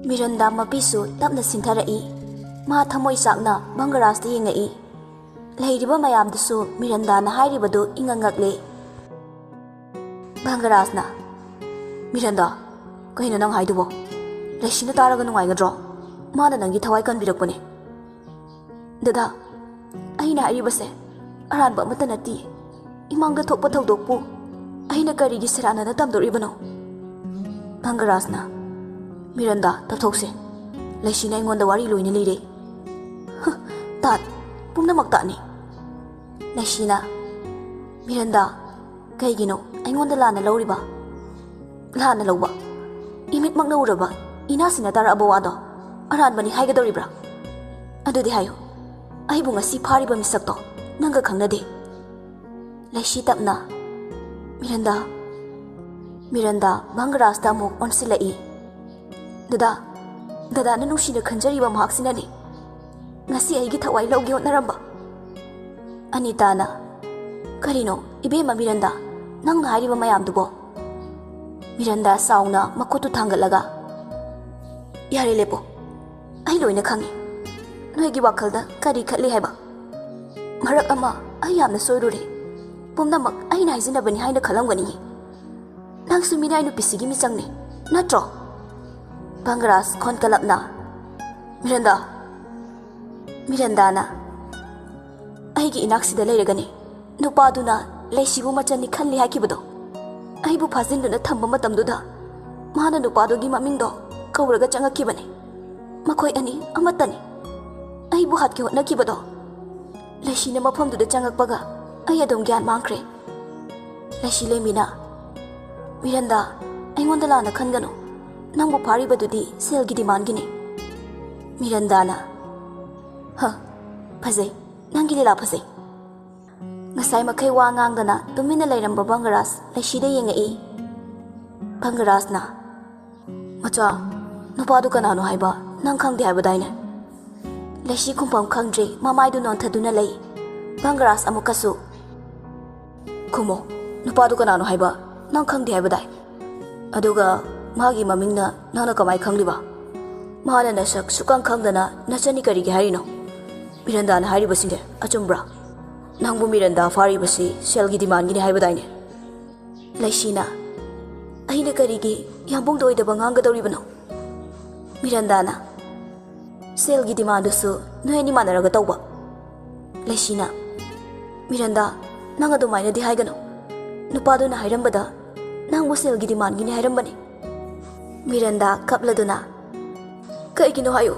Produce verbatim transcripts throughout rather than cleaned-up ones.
ꯃꯤꯔꯟꯗꯥ ꯃꯄꯤꯁꯨ ꯇꯞꯅ ꯁꯤꯟꯊꯔꯛꯏ꯫ ꯃꯥ ꯊꯃꯣꯏ ꯆꯥꯛꯅ ꯚꯪꯒꯔꯥꯖꯇ ꯌꯦꯡꯉꯛꯏ꯫ ꯂꯩꯔꯤꯕ ꯃꯌꯥꯝꯗꯨꯁꯨ ꯃꯤꯔꯟꯗꯥꯅ ꯍꯥꯏꯔꯤꯕꯗꯨ ꯏꯉꯛ ꯉꯛꯂꯦ꯫ ꯚꯪꯒꯔꯥꯖꯅ, "ꯃꯤꯔꯟꯗꯥ, ꯀꯩꯅꯣ ꯅꯪ ꯍꯥꯏꯗꯨꯕꯣ? ꯂꯩꯁꯤꯅ ꯇꯥꯔꯒ ꯅꯨꯡꯉꯥꯏꯒꯗ꯭ꯔꯣ? ꯃꯥꯅ ꯅꯪꯒꯤ ꯊꯋꯥꯏ ꯀꯟꯕꯤꯔꯛꯄꯅꯦ꯫" "ꯗꯗꯥ, ꯑꯩꯅ ꯍꯥꯏꯔꯤꯕꯁꯦ ꯑꯔꯥꯟꯕ ꯑꯃꯠꯇ ꯅꯠꯇꯦ꯫ ꯏꯃꯥꯡꯗ ꯊꯣꯛꯄ ꯊꯧꯗꯣꯛꯄꯨ ꯑꯩꯅ ꯀꯔꯤꯒꯤ ꯁꯦꯔꯥꯟꯅꯅ ꯇꯝꯗꯣꯔꯤꯕꯅꯣ?" ꯚꯪꯒꯔꯥꯖꯅ, "ꯃꯤꯔꯟꯗꯥ, ꯇꯥꯊꯣꯛꯁꯦ꯫ ꯂꯩꯁꯤꯅ ꯑꯩꯉꯣꯟꯗ ꯋꯥꯔꯤ ꯂꯣꯏꯅ ꯂꯤꯔꯦ꯫" "ꯍ, ꯇꯥꯠ, ꯄꯨꯝꯅꯃꯛ ꯇꯥꯠꯅꯤ꯫" ꯂꯩꯁꯤꯅ, "ꯃꯤꯔꯟꯗꯥ, ꯀꯩꯒꯤꯅꯣ ꯑꯩꯉꯣꯟꯗ ꯂꯥꯟꯅ ꯂꯧꯔꯤꯕ?" "ꯂꯥꯟꯅ ꯂꯧꯕ? ꯏꯃꯤꯠꯃꯛꯅ ꯎꯔꯕ ꯏꯅꯥꯁꯤꯅ ꯇꯥꯔꯛꯑꯕ ꯋꯥꯗꯣ ꯑꯔꯥꯟꯕꯅꯤ ꯍꯥꯏꯒꯗꯧꯔꯤꯕ꯭ꯔꯥ? ꯑꯗꯨꯗꯤ ꯍꯥꯏꯌꯨ, ꯑꯩꯕꯨ ꯉꯁꯤ ꯐꯥꯔꯤꯕ ꯃꯤꯁꯛꯇꯣ ꯅꯪꯒ ꯈꯪꯅꯗꯦ꯫" ꯂꯩꯁꯤ ꯇꯞꯅ, "ꯃꯤꯔꯟꯗꯥ꯫" ꯃꯤꯔꯟꯗꯥ ꯚꯪꯒꯔꯥꯖꯇ ꯑꯃꯨꯛ ꯑꯣꯟꯁꯤꯜꯂꯛꯏ꯫ "ꯗꯗꯥ, ꯗꯗꯥꯅ ꯅꯨꯡꯁꯤꯅ ꯈꯟꯖꯔꯤꯕ ꯃꯍꯥꯛꯁꯤꯅꯅꯤ ꯉꯁꯤ ꯑꯩꯒꯤ ꯊꯋꯥꯏ ꯂꯧꯒꯦ ꯍꯣꯠꯅꯔꯝꯕ꯫" ꯑꯅꯤꯇꯥꯅ, "ꯀꯔꯤꯅꯣ, ꯏꯕꯦꯝꯃ ꯃꯤꯔꯟꯗꯥ, ꯅꯪꯅ ꯍꯥꯏꯔꯤꯕ ꯃꯌꯥꯝꯗꯨꯕꯣ?" ꯃꯤꯔꯟꯗꯥ ꯁꯥꯎꯅ ꯃꯈꯨꯠꯇꯨ ꯊꯥꯡꯒꯠꯂꯒ, "ꯌꯥꯔꯦ, ꯂꯦꯞꯄꯣ꯫ ꯑꯩ ꯂꯣꯏꯅ ꯈꯪꯉꯤ꯫ ꯅꯣꯏꯒꯤ ꯋꯥꯈꯜꯗ ꯀꯔꯤ ꯈꯜꯂꯤ ꯍꯥꯏꯕ꯫ ꯃꯔꯛ ꯑꯃ ꯑꯩ ꯌꯥꯝꯅ ꯁꯣꯏꯔꯨꯔꯦ꯫ ꯄꯨꯝꯅꯃꯛ ꯑꯩꯅ ꯍꯥꯏꯖꯤꯟꯅꯕꯅꯤ ꯍꯥꯏꯅ ꯈꯜꯂꯝꯒꯅꯤꯌꯦ꯫ ꯅꯪꯁꯨ ꯃꯤꯅꯥꯏ ꯅꯨꯄꯤꯁꯤꯒꯤ ꯃꯤꯆꯪꯅꯤ, ꯅꯠꯇ꯭ꯔꯣ?" ꯚꯪꯒꯔꯥꯖ ꯈꯣꯟꯀꯂꯞꯅ, "ꯃꯤꯔꯟꯗꯥ꯫" ꯃꯤꯔꯟꯗꯥꯅ, "ꯑꯩꯒꯤ ꯏꯅꯥꯛꯁꯤꯗ ꯂꯩꯔꯒꯅꯤ ꯅꯨꯄꯥꯗꯨꯅ ꯂꯩꯁꯤꯕꯨ ꯃꯆꯟꯅꯤ ꯈꯜꯂꯤ ꯍꯥꯏꯈꯤꯕꯗꯣ꯫ ꯑꯩꯕꯨ ꯐꯥꯖꯤꯟꯗꯨꯅ ꯊꯝꯕ ꯃꯇꯝꯗꯨꯗ ꯃꯥꯅ ꯅꯨꯄꯥꯗꯨꯒꯤ ꯃꯃꯤꯡꯗꯣ ꯀꯧꯔꯒ ꯆꯪꯉꯛꯈꯤꯕꯅꯤ꯫ ꯃꯈꯣꯏ ꯑꯅꯤ ꯑꯃꯠꯇꯅꯤ꯫ ꯑꯩꯕꯨ ꯍꯥꯠꯀꯦ ꯍꯣꯠꯅꯈꯤꯕꯗꯣ ꯂꯩꯁꯤꯅ ꯃꯐꯝꯗꯨꯗ ꯆꯪꯉꯛꯄꯒ ꯑꯩ ꯑꯗꯨꯝ ꯒ꯭ꯌꯥꯟ ꯃꯥꯡꯈ꯭ꯔꯦ꯫" ꯂꯩꯁꯤ ꯂꯦꯝꯕꯤꯅ, "ꯃꯤꯔꯟꯗꯥ, ꯑꯩꯉꯣꯟꯗ ꯂꯥꯟꯅ ꯈꯟꯒꯅꯨ꯫ ꯅꯪꯕꯨ ꯐꯥꯔꯤꯕꯗꯨꯗꯤ ꯁꯦꯜꯒꯤ ꯗꯤꯃꯥꯟꯒꯤꯅꯤ꯫" ꯃꯤꯔꯟꯗꯥꯅ, "ꯍ, ꯐꯖꯩ, ꯅꯪꯒꯤ ꯂꯤꯂꯥ ꯐꯖꯩ꯫" ꯉꯁꯥꯏ ꯃꯈꯩ ꯋꯥ ꯉꯥꯡꯗꯅ ꯇꯨꯃꯤꯟꯅ ꯂꯩꯔꯝꯕ ꯚꯪꯒꯔꯥꯖ ꯂꯩꯁꯤꯗ ꯌꯦꯡꯉꯛꯏ꯫ ꯚꯪꯒꯔꯥꯖꯅ, "ꯃꯆꯥ, ꯅꯨꯄꯥꯗꯨ ꯀꯅꯥꯅꯣ ꯍꯥꯏꯕ ꯅꯪ ꯈꯪꯗꯦ ꯍꯥꯏꯕꯗꯥꯏꯅꯦ?" ꯂꯩꯁꯤ ꯈꯨꯝꯐꯝ ꯈꯪꯗ꯭ꯔꯦ, ꯃꯃꯥꯏꯗꯨ ꯅꯣꯟꯊꯗꯨꯅ ꯂꯩ꯫ ꯚꯪꯒꯔꯥꯖ ꯑꯃꯨꯛꯀꯁꯨ, "ꯈꯨꯝꯃꯣ, ꯅꯨꯄꯥꯗꯨ ꯀꯅꯥꯅꯣ ꯍꯥꯏꯕ ꯅꯪ ꯈꯪꯗꯦ ꯍꯥꯏꯕꯗꯥꯏ? ꯑꯗꯨꯒ ꯃꯥꯒꯤ ꯃꯃꯤꯡꯅ ꯅꯪꯅ ꯀꯃꯥꯏ ꯈꯪꯂꯤꯕ?" ꯃꯥꯅ ꯅꯁꯛ ꯁꯨꯛꯈꯪ ꯈꯪꯗꯅ ꯅꯆꯟꯅꯤ ꯀꯔꯤꯒꯤ ꯍꯥꯏꯔꯤꯅꯣ? ꯃꯤꯔꯟꯗꯥꯅ ꯍꯥꯏꯔꯤꯕꯁꯤꯡꯁꯦ ꯑꯆꯨꯝꯕ꯭ꯔꯥ? ꯅꯪꯕꯨ ꯃꯤꯔꯟꯗꯥ ꯐꯥꯔꯤꯕꯁꯤ ꯁꯦꯜꯒꯤ ꯗꯤꯃꯥꯟꯒꯤꯅꯤ ꯍꯥꯏꯕꯗꯥꯏꯅꯦ? ꯂꯩꯁꯤꯅ, ꯑꯩꯅ ꯀꯔꯤꯒꯤ ꯌꯥꯝꯕꯨꯡꯗ ꯑꯣꯏꯗꯕ ꯉꯥꯡꯒꯗꯧꯔꯤꯕꯅꯣ? ꯃꯤꯔꯟꯗꯥꯅ, ꯁꯦꯜꯒꯤ ꯗꯤꯃꯥꯟꯗꯨꯁꯨ ꯅꯣꯏ ꯑꯅꯤ ꯃꯥꯟꯅꯔꯒ ꯇꯧꯕ꯫ ꯂꯩꯁꯤꯅ, ꯃꯤꯔꯟꯗꯥ, ꯅꯪ ꯑꯗꯨꯃꯥꯏꯅꯗꯤ ꯍꯥꯏꯒꯅꯨ꯫ ꯅꯨꯄꯥꯗꯨꯅ ꯍꯥꯏꯔꯝꯕꯗ ꯅꯪꯕꯨ ꯁꯦꯜꯒꯤ ꯗꯤꯃꯥꯟꯒꯤꯅꯤ ꯍꯥꯏꯔꯝꯕꯅꯤ꯫ ꯃꯤꯔꯟꯗꯥ ꯀꯞꯂꯗꯨꯅ, ꯀꯩꯒꯤꯅꯣ ꯍꯥꯏꯌꯨ?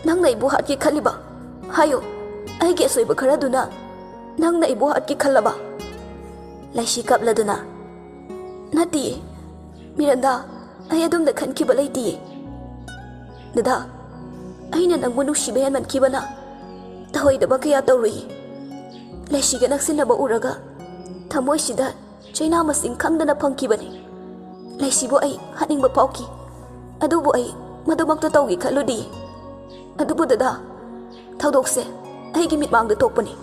ꯅꯪꯅ ꯑꯩꯕꯨ ꯍꯥꯠꯀꯦ ꯈꯜꯂꯤꯕ? ꯍꯥꯏꯌꯨ, ꯑꯩꯒꯤ ꯑꯁꯣꯏꯕ ꯈꯔꯗꯨꯅ ꯅꯪꯅ ꯑꯩꯕꯨ ꯍꯥꯠꯀꯦ ꯈꯜꯂꯕ? ꯂꯩꯁꯤ ꯀꯞꯂꯗꯨꯅ, ꯅꯠꯇꯤꯌꯦ ꯃꯤꯔꯟꯗꯥ, ꯑꯩ ꯑꯗꯨꯝꯅ ꯈꯟꯈꯤꯕ ꯂꯩꯇꯤꯌꯦ꯫ ꯗꯗꯥ, ꯑꯩꯅ ꯅꯪꯕꯨ ꯅꯨꯡꯁꯤꯕ ꯍꯦꯟꯃꯟꯈꯤꯕꯅ ꯇꯧꯍꯩꯗꯕ ꯀꯌꯥ ꯇꯧꯔꯨꯏ꯫ ꯂꯩꯁꯤꯒ ꯅꯛꯁꯤꯟꯅꯕ ꯎꯔꯒ ꯊꯃꯣꯏꯁꯤꯗ ꯆꯩꯅꯥ ꯃꯁꯤꯡ ꯈꯪꯗꯅ ꯐꯪꯈꯤꯕꯅꯤ꯫ ꯂꯩꯁꯤꯕꯨ ꯑꯩ ꯍꯥꯠꯅꯤꯡꯕ ꯐꯥꯎꯈꯤ, ꯑꯗꯨꯕꯨ ꯑꯩ ꯃꯗꯨꯃꯛꯇ ꯇꯧꯒꯦ ꯈꯜꯂꯨꯗꯤ꯫ ꯑꯗꯨꯕꯨ ꯗꯗꯥ, ꯊꯧꯗꯣꯛꯁꯦ ꯑꯩꯒꯤ ꯃꯤꯠꯃꯥꯡꯗ ꯊꯣꯛꯄꯅꯤ꯫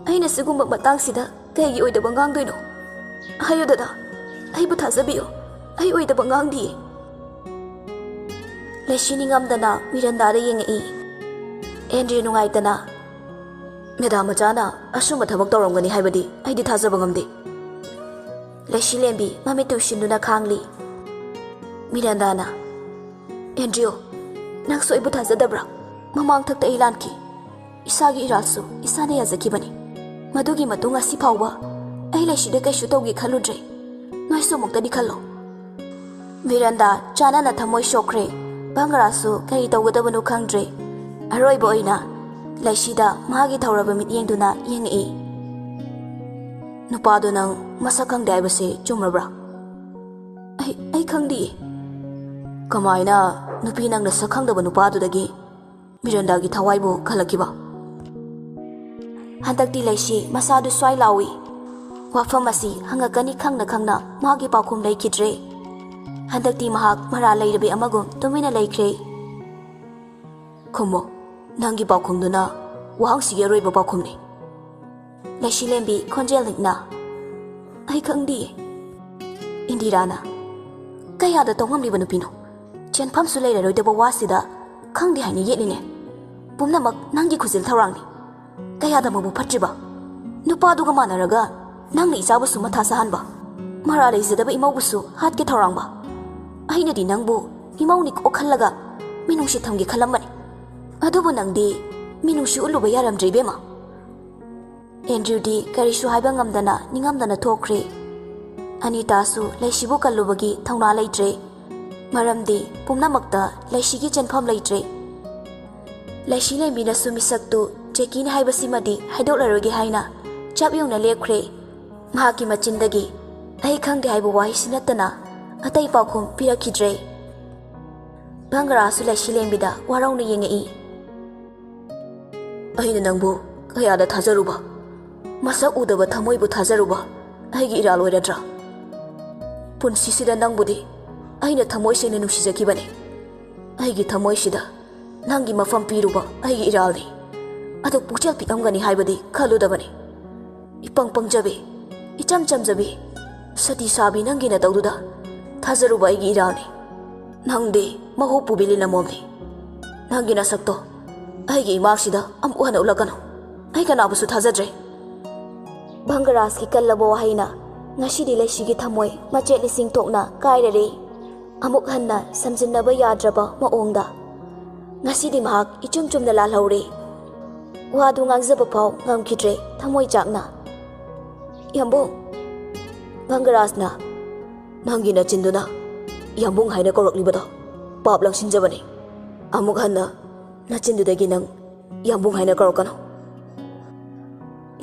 ꯑꯩꯅ ꯁꯤꯒꯨꯝꯕ ꯃꯇꯥꯡꯁꯤꯗ ꯀꯩꯒꯤ ꯑꯣꯏꯗꯕ ꯉꯥꯡꯗꯣꯏꯅꯣ? ꯍꯥꯏꯌꯨ ꯗꯗꯥ, ꯑꯩꯕꯨ ꯊꯥꯖꯕꯤꯌꯨ, ꯑꯩ ꯑꯣꯏꯗꯕ ꯉꯥꯡꯗꯤꯌꯦ꯫ ꯂꯩꯁꯤ ꯅꯤꯡꯉꯝꯗꯅ ꯃꯤꯔꯟꯗꯥꯗ ꯌꯦꯡꯉꯛꯏ꯫ ꯑꯦꯟꯗ꯭ꯔꯤ ꯅꯨꯡꯉꯥꯏꯇꯅ, ꯃꯦꯗꯥꯝ ꯃꯆꯥꯅ ꯑꯁꯨꯝꯕ ꯊꯕꯛ ꯇꯧꯔꯝꯒꯅꯤ ꯍꯥꯏꯕꯗꯤ ꯑꯩꯗꯤ ꯊꯥꯖꯕ ꯉꯝꯗꯦ꯫ ꯂꯩꯁꯤ ꯂꯦꯝꯕꯤ ꯃꯃꯤꯠ ꯇꯨꯁꯤꯟꯗꯨꯅ ꯈꯥꯡꯂꯤ꯫ ꯃꯤꯔꯟꯗꯥꯅ, ꯑꯦꯟꯗ꯭ꯔꯤꯌꯨ, ꯅꯪꯁꯨ ꯑꯩꯕꯨ ꯊꯥꯖꯗꯕ꯭ꯔꯥ? ꯃꯃꯥꯡ ꯊꯛꯇ ꯑꯩ ꯂꯥꯟꯈꯤ꯫ ꯏꯁꯥꯒꯤ ꯏꯔꯥꯜꯁꯨ ꯏꯁꯥꯅ ꯌꯥꯖꯈꯤꯕꯅꯤ꯫ ꯃꯗꯨꯒꯤ ꯃꯇꯨꯡ ꯉꯁꯤ ꯐꯥꯎꯕ ꯑꯩ ꯂꯩꯁꯤꯗ ꯀꯩꯁꯨ ꯇꯧꯒꯦ ꯈꯜꯂꯨꯗ꯭ꯔꯦ꯫ ꯅꯣꯏꯁꯨ ꯑꯃꯨꯛꯇꯗꯤ ꯈꯜꯂꯣ꯫ ꯃꯤꯔꯟꯗꯥ ꯆꯥꯅꯅ ꯊꯃꯣꯏ ꯁꯣꯛꯈ꯭ꯔꯦ꯫ ꯚꯪꯒ꯭ꯔꯥꯁꯨ ꯀꯔꯤ ꯇꯧꯒꯗꯕꯅꯣ ꯈꯪꯗ꯭ꯔꯦ꯫ ꯑꯔꯣꯏꯕ ꯑꯣꯏꯅ ꯂꯩꯁꯤꯗ ꯃꯥꯒꯤ ꯊꯧꯔꯕ ꯃꯤꯠꯌꯦꯡꯗꯨꯅ ꯌꯦꯡꯉꯛꯏ꯫ ꯅꯨꯄꯥꯗꯣ ꯅꯪ ꯃꯁꯛ ꯈꯪꯗꯦ ꯍꯥꯏꯕꯁꯦ ꯆꯨꯝꯃꯕ꯭ꯔꯥ? ꯑꯩ, ꯑꯩ ꯈꯪꯗꯤꯌꯦ꯫ ꯀꯃꯥꯏꯅ ꯅꯨꯄꯤ ꯅꯪꯅ ꯁꯛ ꯈꯪꯗꯕ ꯅꯨꯄꯥꯗꯨꯗꯒꯤ ꯃꯤꯔꯟꯗꯥꯒꯤ ꯊꯋꯥꯏꯕꯨ ꯈꯜꯂꯛꯈꯤꯕ? ꯍꯟꯗꯛꯇꯤ ꯂꯩꯁꯤ ꯃꯁꯥꯗꯨ ꯁ꯭ꯋꯥꯏ ꯂꯥꯎꯏ꯫ ꯋꯥꯐꯝ ꯑꯁꯤ ꯍꯪꯉꯛꯀꯅꯤ ꯈꯪꯅ ꯈꯪꯅ ꯃꯥꯒꯤ ꯄꯥꯎꯈꯨꯝ ꯂꯩꯈꯤꯗ꯭ꯔꯦ꯫ ꯍꯟꯗꯛꯇꯤ ꯃꯍꯥꯛ ꯃꯔꯥꯜ ꯂꯩꯔꯕꯤ ꯑꯃꯒꯨꯝ ꯇꯨꯃꯤꯟꯅ ꯂꯩꯈ꯭ꯔꯦ꯫ ꯈꯨꯝꯃꯣ, ꯅꯪꯒꯤ ꯄꯥꯎꯈꯨꯝꯗꯨꯅ ꯋꯥꯍꯪꯁꯤꯒꯤ ꯑꯔꯣꯏꯕ ꯄꯥꯎꯈꯨꯝꯅꯤ꯫ ꯂꯩꯁꯤꯂꯦꯝꯕꯤ ꯈꯣꯟꯖꯦꯜ ꯂꯤꯛꯅ, ꯑꯩ ꯈꯪꯗꯤꯌꯦ꯫ ꯏꯟꯗꯤꯔꯥꯅ, ꯀꯌꯥꯗ ꯇꯧꯉꯝꯂꯤꯕ ꯅꯨꯄꯤꯅꯣ? ꯆꯦꯟꯐꯝꯁꯨ ꯂꯩꯔꯔꯣꯏꯗꯕ ꯋꯥꯁꯤꯗ ꯈꯪꯗꯦ ꯍꯥꯏꯅ ꯌꯦꯠꯂꯤꯅꯦ꯫ ꯄꯨꯝꯅꯃꯛ ꯅꯪꯒꯤ ꯈꯨꯖꯤꯜ ꯊꯧꯔꯥꯡꯅꯤ꯫ ꯀꯌꯥꯗ ꯃꯕꯨ ꯐꯠꯇ꯭ꯔꯤꯕ? ꯅꯨꯄꯥꯗꯨꯒ ꯃꯥꯟꯅꯔꯒ ꯅꯪꯅ ꯏꯆꯥꯕꯨꯁꯨ ꯃꯊꯥ ꯁꯥꯍꯟꯕ, ꯃꯔꯥ ꯂꯩꯖꯗꯕ ꯏꯃꯧꯕꯨꯁꯨ ꯍꯥꯠꯀꯦ ꯊꯧꯔꯥꯡꯕ꯫ ꯑꯩꯅꯗꯤ ꯅꯪꯕꯨ ꯏꯃꯧꯅꯤ ꯀꯣꯛ ꯈꯜꯂꯒ ꯃꯤꯅꯨꯡꯁꯤ ꯊꯝꯒꯦ ꯈꯜꯂꯝꯕꯅꯤ꯫ ꯑꯗꯨꯕꯨ ꯅꯪꯗꯤ ꯃꯤꯅꯨꯡꯁꯤ ꯎꯠꯂꯨꯕ ꯌꯥꯔꯝꯗ꯭ꯔꯦ ꯏꯕꯦꯝꯃ꯫ ꯑꯦꯟꯗ꯭ꯔꯨꯗꯤ ꯀꯔꯤꯁꯨ ꯍꯥꯏꯕ ꯉꯝꯗꯅ ꯅꯤꯡꯉꯝꯗꯅ ꯊꯣꯛꯈ꯭ꯔꯦ꯫ ꯑꯅꯤꯇꯥꯁꯨ ꯂꯩꯁꯤꯕꯨ ꯀꯜꯂꯨꯕꯒꯤ ꯊꯧꯅꯥ ꯂꯩꯇ꯭ꯔꯦ꯫ ꯃꯔꯝꯗꯤ ꯄꯨꯝꯅꯃꯛꯇ ꯂꯩꯁꯤꯒꯤ ꯆꯦꯟꯐꯝ ꯂꯩꯇ꯭ꯔꯦ꯫ ꯂꯩꯁꯤ ꯂꯦꯝꯕꯤꯅꯁꯨ ꯃꯤꯁꯛꯇꯨ ꯖꯦꯀꯤꯅꯤ ꯍꯥꯏꯕꯁꯤꯃꯗꯤ ꯍꯥꯏꯗꯣꯛꯂꯔꯣꯏꯒꯦ ꯍꯥꯏꯅ ꯆꯞ ꯌꯨꯡꯅ ꯂꯦꯞꯈ꯭ꯔꯦ꯫ ꯃꯍꯥꯛꯀꯤ ꯃꯆꯤꯟꯗꯒꯤ "ꯑꯩ ꯈꯪꯗꯦ" ꯍꯥꯏꯕ ꯋꯥꯍꯩꯁꯤ ꯅꯠꯇꯅ ꯑꯇꯩ ꯄꯥꯎꯈꯨꯝ ꯄꯤꯔꯛꯈꯤꯗ꯭ꯔꯦ꯫ ꯚꯪꯒꯔꯥꯁꯨ ꯂꯩꯁꯤ ꯂꯦꯝꯕꯤꯗ ꯋꯥꯔꯧꯅ ꯌꯦꯡꯉꯛꯏ꯫ "ꯑꯩꯅ ꯅꯪꯕꯨ ꯀꯌꯥꯗ ꯊꯥꯖꯔꯨꯕ, ꯃꯁꯛ ꯎꯗꯕ ꯊꯃꯣꯏꯕꯨ ꯊꯥꯖꯔꯨꯕ ꯑꯩꯒꯤ ꯏꯔꯥꯜ ꯑꯣꯏꯔꯗ꯭ꯔꯥ? ꯄꯨꯟꯁꯤꯁꯤꯗ ꯅꯪꯕꯨꯗꯤ ꯑꯩꯅ ꯊꯃꯣꯏ ꯁꯦꯡꯅ ꯅꯨꯡꯁꯤꯖꯈꯤꯕꯅꯤ꯫ ꯑꯩꯒꯤ ꯊꯃꯣꯏꯁꯤꯗ ꯅꯪꯒꯤ ꯃꯐꯝ ꯄꯤꯔꯨꯕ ꯑꯩꯒꯤ ꯏꯔꯥꯜꯅꯤ꯫ ꯑꯗꯨ ꯄꯨꯛꯆꯦꯜ ꯄꯤꯛꯂꯝꯒꯅꯤ ꯍꯥꯏꯕꯗꯤ ꯈꯜꯂꯨꯗꯕꯅꯤ꯫ ꯏꯄꯪ ꯄꯪꯖꯕꯤ, ꯏꯆꯝ ꯆꯝꯖꯕꯤ, ꯁꯇꯤ ꯁꯥꯕꯤ ꯅꯪꯒꯤ ꯅꯇꯧꯗꯨꯗ ꯊꯥꯖꯔꯨꯕ ꯑꯩꯒꯤ ꯏꯔꯥꯜꯅꯤ꯫ ꯅꯪꯗꯤ ꯃꯍꯨ ꯄꯨꯕꯤ ꯂꯤꯂꯃꯣꯝꯅꯤ꯫ ꯅꯪꯒꯤ ꯅꯁꯛꯇꯣ ꯑꯩꯒꯤ ꯏꯃꯥꯛꯁꯤꯗ ꯑꯃꯨꯛ ꯍꯟꯅ ꯎꯠꯂꯛꯀꯅꯨ꯫ ꯑꯩ ꯀꯅꯥꯕꯨꯁꯨ ꯊꯥꯖꯗ꯭ꯔꯦ꯫" ꯚꯪꯒꯔꯥꯖꯀꯤ ꯀꯜꯂꯕ ꯋꯥꯍꯩꯅ ꯉꯁꯤꯗꯤ ꯂꯩꯁꯤꯒꯤ ꯊꯃꯣꯏ ꯃꯆꯦꯠ ꯂꯤꯁꯤꯡ ꯊꯣꯛꯅ ꯀꯥꯏꯔꯔꯦ꯫ ꯑꯃꯨꯛ ꯍꯟꯅ ꯁꯝꯖꯤꯟꯅꯕ ꯌꯥꯗ꯭ꯔꯕ ꯃꯑꯣꯡꯗ ꯉꯁꯤꯗꯤ ꯃꯍꯥꯛ ꯏꯆꯨꯝ ꯆꯨꯝꯅ ꯂꯥꯜꯍꯧꯔꯦ꯫ ꯋꯥꯗꯨ ꯉꯥꯡꯖꯕ ꯐꯥꯎ ꯉꯝꯈꯤꯗ꯭ꯔꯦ ꯊꯃꯣꯏ ꯆꯥꯛꯅ꯫ "ꯌꯥꯝꯕꯨꯡ!" ꯚꯪꯒꯔꯥꯖꯅ, "ꯅꯪꯒꯤ ꯅꯆꯤꯟꯗꯨꯅ ꯌꯥꯝꯕꯨꯡ ꯍꯥꯏꯅ ꯀꯧꯔꯛꯂꯤꯕꯗꯣ ꯄꯥꯞ ꯂꯪꯁꯤꯟꯖꯕꯅꯤ꯫ ꯑꯃꯨꯛ ꯍꯟꯅ ꯅꯆꯤꯟꯗꯨꯗꯒꯤ ꯅꯪ ꯌꯥꯝꯕꯨꯡ ꯍꯥꯏꯅ ꯀꯧꯔꯛꯀꯅꯨ꯫"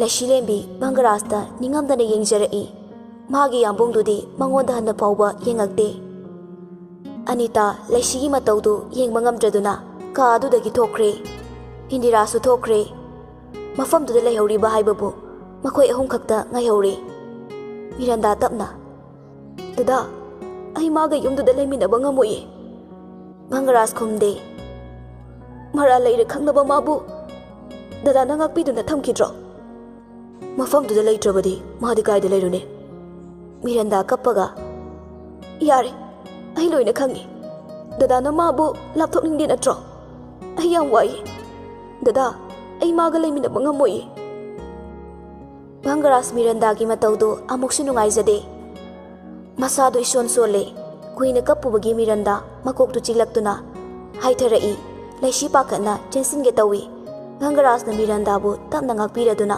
ꯂꯩꯁꯤꯂꯦꯝꯕꯤ ꯚꯪꯒꯔꯥꯖꯇ ꯅꯤꯡꯉꯝꯗꯅ ꯌꯦꯡꯖꯔꯛꯏ꯫ ꯃꯥꯒꯤ ꯌꯥꯝꯕꯨꯡꯗꯨꯗꯤ ꯃꯉꯣꯟꯗ ꯍꯟꯅ ꯐꯥꯎꯕ ꯌꯦꯡꯉꯛꯇꯦ꯫ ꯑꯅꯤꯇꯥ ꯂꯩꯁꯤꯒꯤ ꯃꯇꯧꯗꯨ ꯌꯦꯡꯕ ꯉꯝꯗ꯭ꯔꯗꯨꯅ ꯀꯥ ꯑꯗꯨꯗꯒꯤ ꯊꯣꯛꯈ꯭ꯔꯦ꯫ ꯏꯟꯗꯤꯔꯥꯁꯨ ꯊꯣꯛꯈ꯭ꯔꯦ꯫ ꯃꯐꯝꯗꯨꯗ ꯂꯩꯍꯧꯔꯤꯕ ꯍꯥꯏꯕꯕꯨ ꯃꯈꯣꯏ ꯑꯍꯨꯝ ꯈꯛꯇ ꯉꯥꯏꯍꯧꯔꯦ꯫ ꯃꯤꯔꯟꯗꯥ ꯇꯞꯅ, "ꯗꯗꯥ, ꯑꯩ ꯃꯥꯒ ꯌꯨꯝꯗꯨꯗ ꯂꯩꯃꯤꯟꯅꯕ ꯉꯝꯃꯣꯏꯌꯦ꯫" ꯚꯪꯒꯔꯥꯖ ꯈꯨꯝꯗꯦ꯫ "ꯃꯔꯥꯜ ꯂꯩꯔꯦ ꯈꯪꯂꯕ ꯃꯥꯕꯨ ꯗꯗꯥꯅ ꯉꯥꯛꯄꯤꯗꯨꯅ ꯊꯝꯈꯤꯗ꯭ꯔꯣ?" "ꯃꯐꯝꯗꯨꯗ ꯂꯩꯇ꯭ꯔꯕꯗꯤ ꯃꯥꯗꯤ ꯀꯥꯏꯗ ꯂꯩꯔꯨꯅꯤ?" ꯃꯤꯔꯟꯗꯥ ꯀꯞꯄꯒ, "ꯌꯥꯔꯦ, ꯑꯩ ꯂꯣꯏꯅ ꯈꯪꯉꯤ꯫ ꯗꯗꯥꯅ ꯃꯥꯕꯨ ꯂꯥꯞꯊꯣꯛꯅꯤꯡꯗꯦ ꯅꯠꯇ꯭ꯔꯣ? ꯑꯩ ꯌꯥꯝ ꯋꯥꯏ꯫ ꯗꯗꯥ, ꯑꯩ ꯃꯥꯒ ꯂꯩꯃꯤꯟꯅꯕ ꯉꯝꯃꯣꯏꯌꯦ꯫ ꯚꯪꯒꯔꯥꯖ ꯃꯤꯔꯟꯗꯥꯒꯤ ꯃꯇꯧꯗꯨ ꯑꯃꯨꯛꯁꯨ ꯅꯨꯡꯉꯥꯏꯖꯗꯦ꯫ ꯃꯁꯥꯗꯨ ꯏꯁꯣꯟ ꯁꯣꯜꯂꯦ꯫ ꯀꯨꯏꯅ ꯀꯞꯄꯨꯕꯒꯤ ꯃꯤꯔꯟꯗꯥ ꯃꯀꯣꯛꯇꯨ ꯆꯤꯛꯂꯛꯇꯨꯅ ꯍꯥꯏꯊꯔꯛꯏ꯫ ꯂꯩꯁꯤ ꯄꯥꯈꯠꯅ ꯆꯦꯟꯁꯤꯟꯒꯦ ꯇꯧꯏ꯫ ꯚꯪꯒꯔꯥꯖꯅ ꯃꯤꯔꯟꯗꯥꯕꯨ ꯇꯞꯅ ꯉꯥꯛꯄꯤꯔꯗꯨꯅ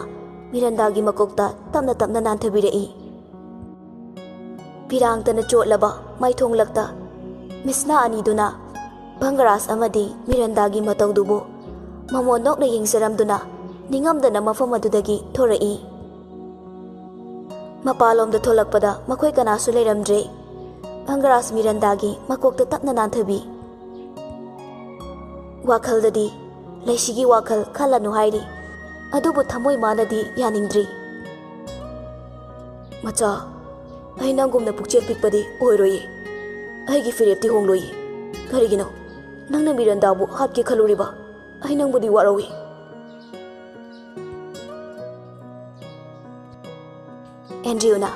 ꯃꯤꯔꯟꯗꯥꯒꯤ ꯃꯀꯣꯛꯇ ꯇꯞꯅ ꯇꯞꯅ ꯅꯥꯟꯊꯕꯤꯔꯛꯏ꯫ ꯐꯤꯔꯥꯡꯇꯅ ꯆꯣꯠꯂꯕ ꯃꯥꯏꯊꯣꯡꯂꯛꯇ ꯃꯤꯁꯅꯥ ꯑꯅꯤꯗꯨꯅ ꯚꯪꯒꯔꯥꯖ ꯑꯃꯗꯤ ꯃꯤꯔꯟꯗꯥꯒꯤ ꯃꯇꯧꯗꯨꯕꯨ ꯃꯃꯣꯟ ꯅꯣꯛꯅ ꯌꯦꯡꯖꯔꯝꯗꯨꯅ ꯅꯤꯡꯉꯝꯗꯅ ꯃꯐꯝ ꯑꯗꯨꯗꯒꯤ ꯊꯣꯔꯛꯏ꯫ ꯃꯄꯥꯟꯂꯣꯝꯗ ꯊꯣꯛꯂꯛꯄꯗ ꯃꯈꯣꯏ ꯀꯅꯥꯁꯨ ꯂꯩꯔꯝꯗ꯭ꯔꯦ꯫ ꯚꯪꯒꯔꯥꯖ ꯃꯤꯔꯟꯗꯥꯒꯤ ꯃꯀꯣꯛꯇ ꯇꯞꯅ ꯅꯥꯟꯊꯕꯤ꯫ ꯋꯥꯈꯜꯗꯗꯤ ꯂꯩꯁꯤꯒꯤ ꯋꯥꯈꯜ ꯈꯜꯂꯅꯨ ꯍꯥꯏꯔꯤ, ꯑꯗꯨꯕꯨ ꯊꯃꯣꯏ ꯃꯥꯅꯗꯤ ꯌꯥꯅꯤꯡꯗ꯭ꯔꯤ꯫ "ꯃꯆꯥ, ꯑꯩ ꯅꯪꯒꯨꯝꯅ ꯄꯨꯛꯆꯦꯜ ꯄꯤꯛꯄꯗꯤ ꯑꯣꯏꯔꯣꯏꯌꯦ꯫ ꯑꯩꯒꯤ ꯐꯤꯔꯦꯞꯇꯤ ꯍꯣꯡꯂꯣꯏꯌꯦ꯫ ꯀꯔꯤꯒꯤꯅꯣ? ꯅꯪꯅ ꯃꯤꯔꯟꯗꯥꯕꯨ ꯍꯥꯠꯀꯦ ꯈꯜꯂꯨꯔꯤꯕ? ꯑꯩ ꯅꯪꯕꯨꯗꯤ ꯋꯥꯔꯧꯏ꯫" ꯑꯦꯟꯗ꯭ꯔꯤꯌꯨꯅ,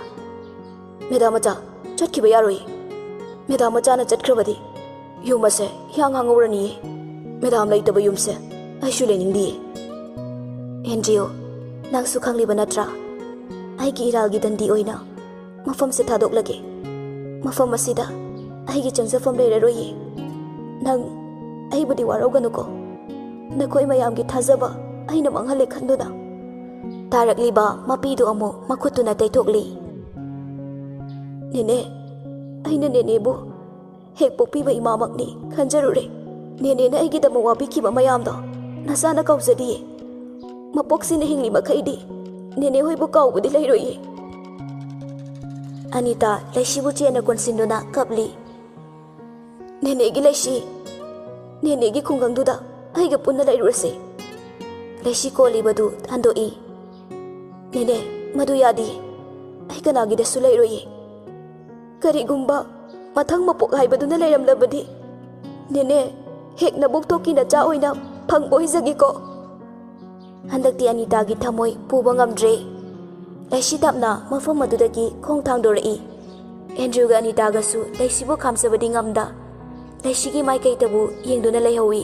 "ꯃꯦꯗꯥꯝ ꯃꯆꯥ, ꯆꯠꯈꯤꯕ ꯌꯥꯔꯣꯏꯌꯦ꯫ ꯃꯦꯗꯥꯝ ꯃꯆꯥꯅ ꯆꯠꯈ꯭ꯔꯕꯗꯤ ꯌꯨꯝ ꯑꯁꯦ ꯍꯤꯌꯥꯡ ꯍꯥꯡꯍꯧꯔꯅꯤꯌꯦ꯫ ꯃꯦꯗꯥꯝ ꯂꯩꯇꯕ ꯌꯨꯝꯁꯦ ꯑꯩꯁꯨ ꯂꯩꯅꯤꯡꯗꯤꯌꯦ꯫" "ꯑꯦꯟꯗ꯭ꯔꯤꯌꯨ, ꯅꯪꯁꯨ ꯈꯪꯂꯤꯕ ꯅꯠꯇ꯭ꯔꯥ? ꯑꯩꯒꯤ ꯏꯔꯥꯜꯒꯤ ꯗꯟꯗꯤ ꯑꯣꯏꯅ ꯃꯐꯝꯁꯦ ꯊꯥꯗꯣꯛꯂꯒꯦ꯫ ꯃꯐꯝ ꯑꯁꯤꯗ ꯑꯩꯒꯤ ꯆꯪꯖꯐꯝ ꯂꯩꯔꯔꯣꯏꯌꯦ꯫ ꯅꯪ ꯑꯩꯕꯨꯗꯤ ꯋꯥꯔꯧꯒꯅꯨꯀꯣ꯫ ꯅꯈꯣꯏ ꯃꯌꯥꯝꯒꯤ ꯊꯥꯖꯕ ꯑꯩꯅ ꯃꯥꯡꯍꯜꯂꯦ ꯈꯟꯗꯨꯅ꯫" ꯇꯥꯔꯛꯂꯤꯕ ꯃꯄꯤꯗꯨ ꯑꯃꯨꯛ ꯃꯈꯨꯠꯇꯨꯅ ꯇꯩꯊꯣꯛꯂꯤ꯫ "ꯅꯦꯅꯦ, ꯑꯩꯅ ꯅꯦꯅꯦꯕꯨ ꯍꯦꯛ ꯄꯣꯛꯄꯤꯕ ꯏꯃꯥꯃꯛꯅꯤ ꯈꯟꯖꯔꯨꯔꯦ꯫ ꯅꯦꯅꯦꯅ ꯑꯩꯒꯤꯗꯃꯛ ꯋꯥꯕꯤꯈꯤꯕ ꯃꯌꯥꯝꯗꯣ ꯅꯆꯥꯅ ꯀꯥꯎꯖꯗꯤꯌꯦ꯫ ꯃꯄꯣꯛꯁꯤꯅ ꯍꯤꯡꯂꯤ ꯃꯈꯩꯗꯤ ꯅꯦꯅꯦ ꯍꯣꯏꯕꯨ ꯀꯥꯎꯕꯗꯤ ꯂꯩꯔꯣꯏꯌꯦ꯫" ꯑꯅꯤꯇꯥ ꯂꯩꯁꯤꯕꯨ ꯆꯦꯠꯅ ꯀꯣꯟꯁꯤꯟꯗꯨꯅ ꯀꯞꯂꯤ꯫ "ꯅꯦꯅꯦꯒꯤ ꯂꯩꯁꯤ, ꯅꯦꯅꯦꯒꯤ ꯈꯨꯡꯒꯪꯗꯨꯗ ꯑꯩꯒ ꯄꯨꯟꯅ ꯂꯩꯔꯨꯔꯁꯦ꯫" ꯂꯩꯁꯤ ꯀꯣꯜꯂꯤꯕꯗꯨ ꯍꯟꯗꯣꯛꯏ꯫ "ꯅꯦꯅꯦ, ꯃꯗꯨ ꯌꯥꯗꯤꯌꯦ꯫ ꯑꯩ ꯀꯅꯥꯒꯤꯗꯁꯨ ꯂꯩꯔꯣꯏꯌꯦ꯫ ꯀꯔꯤꯒꯨꯝꯕ ꯃꯊꯪ ꯃꯄꯣꯛ ꯍꯥꯏꯕꯗꯨꯅ ꯂꯩꯔꯝꯂꯕꯗꯤ, ꯅꯦꯅꯦ, ꯍꯦꯛ ꯅꯕꯨꯛꯊꯣꯛꯀꯤ ꯅꯆꯥ ꯑꯣꯏꯅ ꯐꯪꯕ ꯑꯣꯏꯖꯒꯦꯀꯣ꯫" ꯍꯟꯗꯛꯇꯤ ꯑꯅꯤꯇꯥꯒꯤ ꯊꯃꯣꯏ ꯄꯨꯕ ꯉꯝꯗ꯭ꯔꯦ꯫ ꯂꯩꯁꯤ ꯇꯞꯅ ꯃꯐꯝ ꯑꯗꯨꯗꯒꯤ ꯈꯣꯡ ꯊꯥꯡꯗꯣꯔꯛꯏ꯫ ꯑꯦꯟꯗ꯭ꯔꯨꯒ ꯑꯅꯤꯇꯥꯒꯁꯨ ꯂꯩꯁꯤꯕꯨ ꯈꯥꯝꯖꯕꯗꯤ ꯉꯝꯗ, ꯂꯩꯁꯤꯒꯤ ꯃꯥꯏꯀꯩꯗꯕꯨ ꯌꯦꯡꯗꯨꯅ ꯂꯩꯍꯧꯏ꯫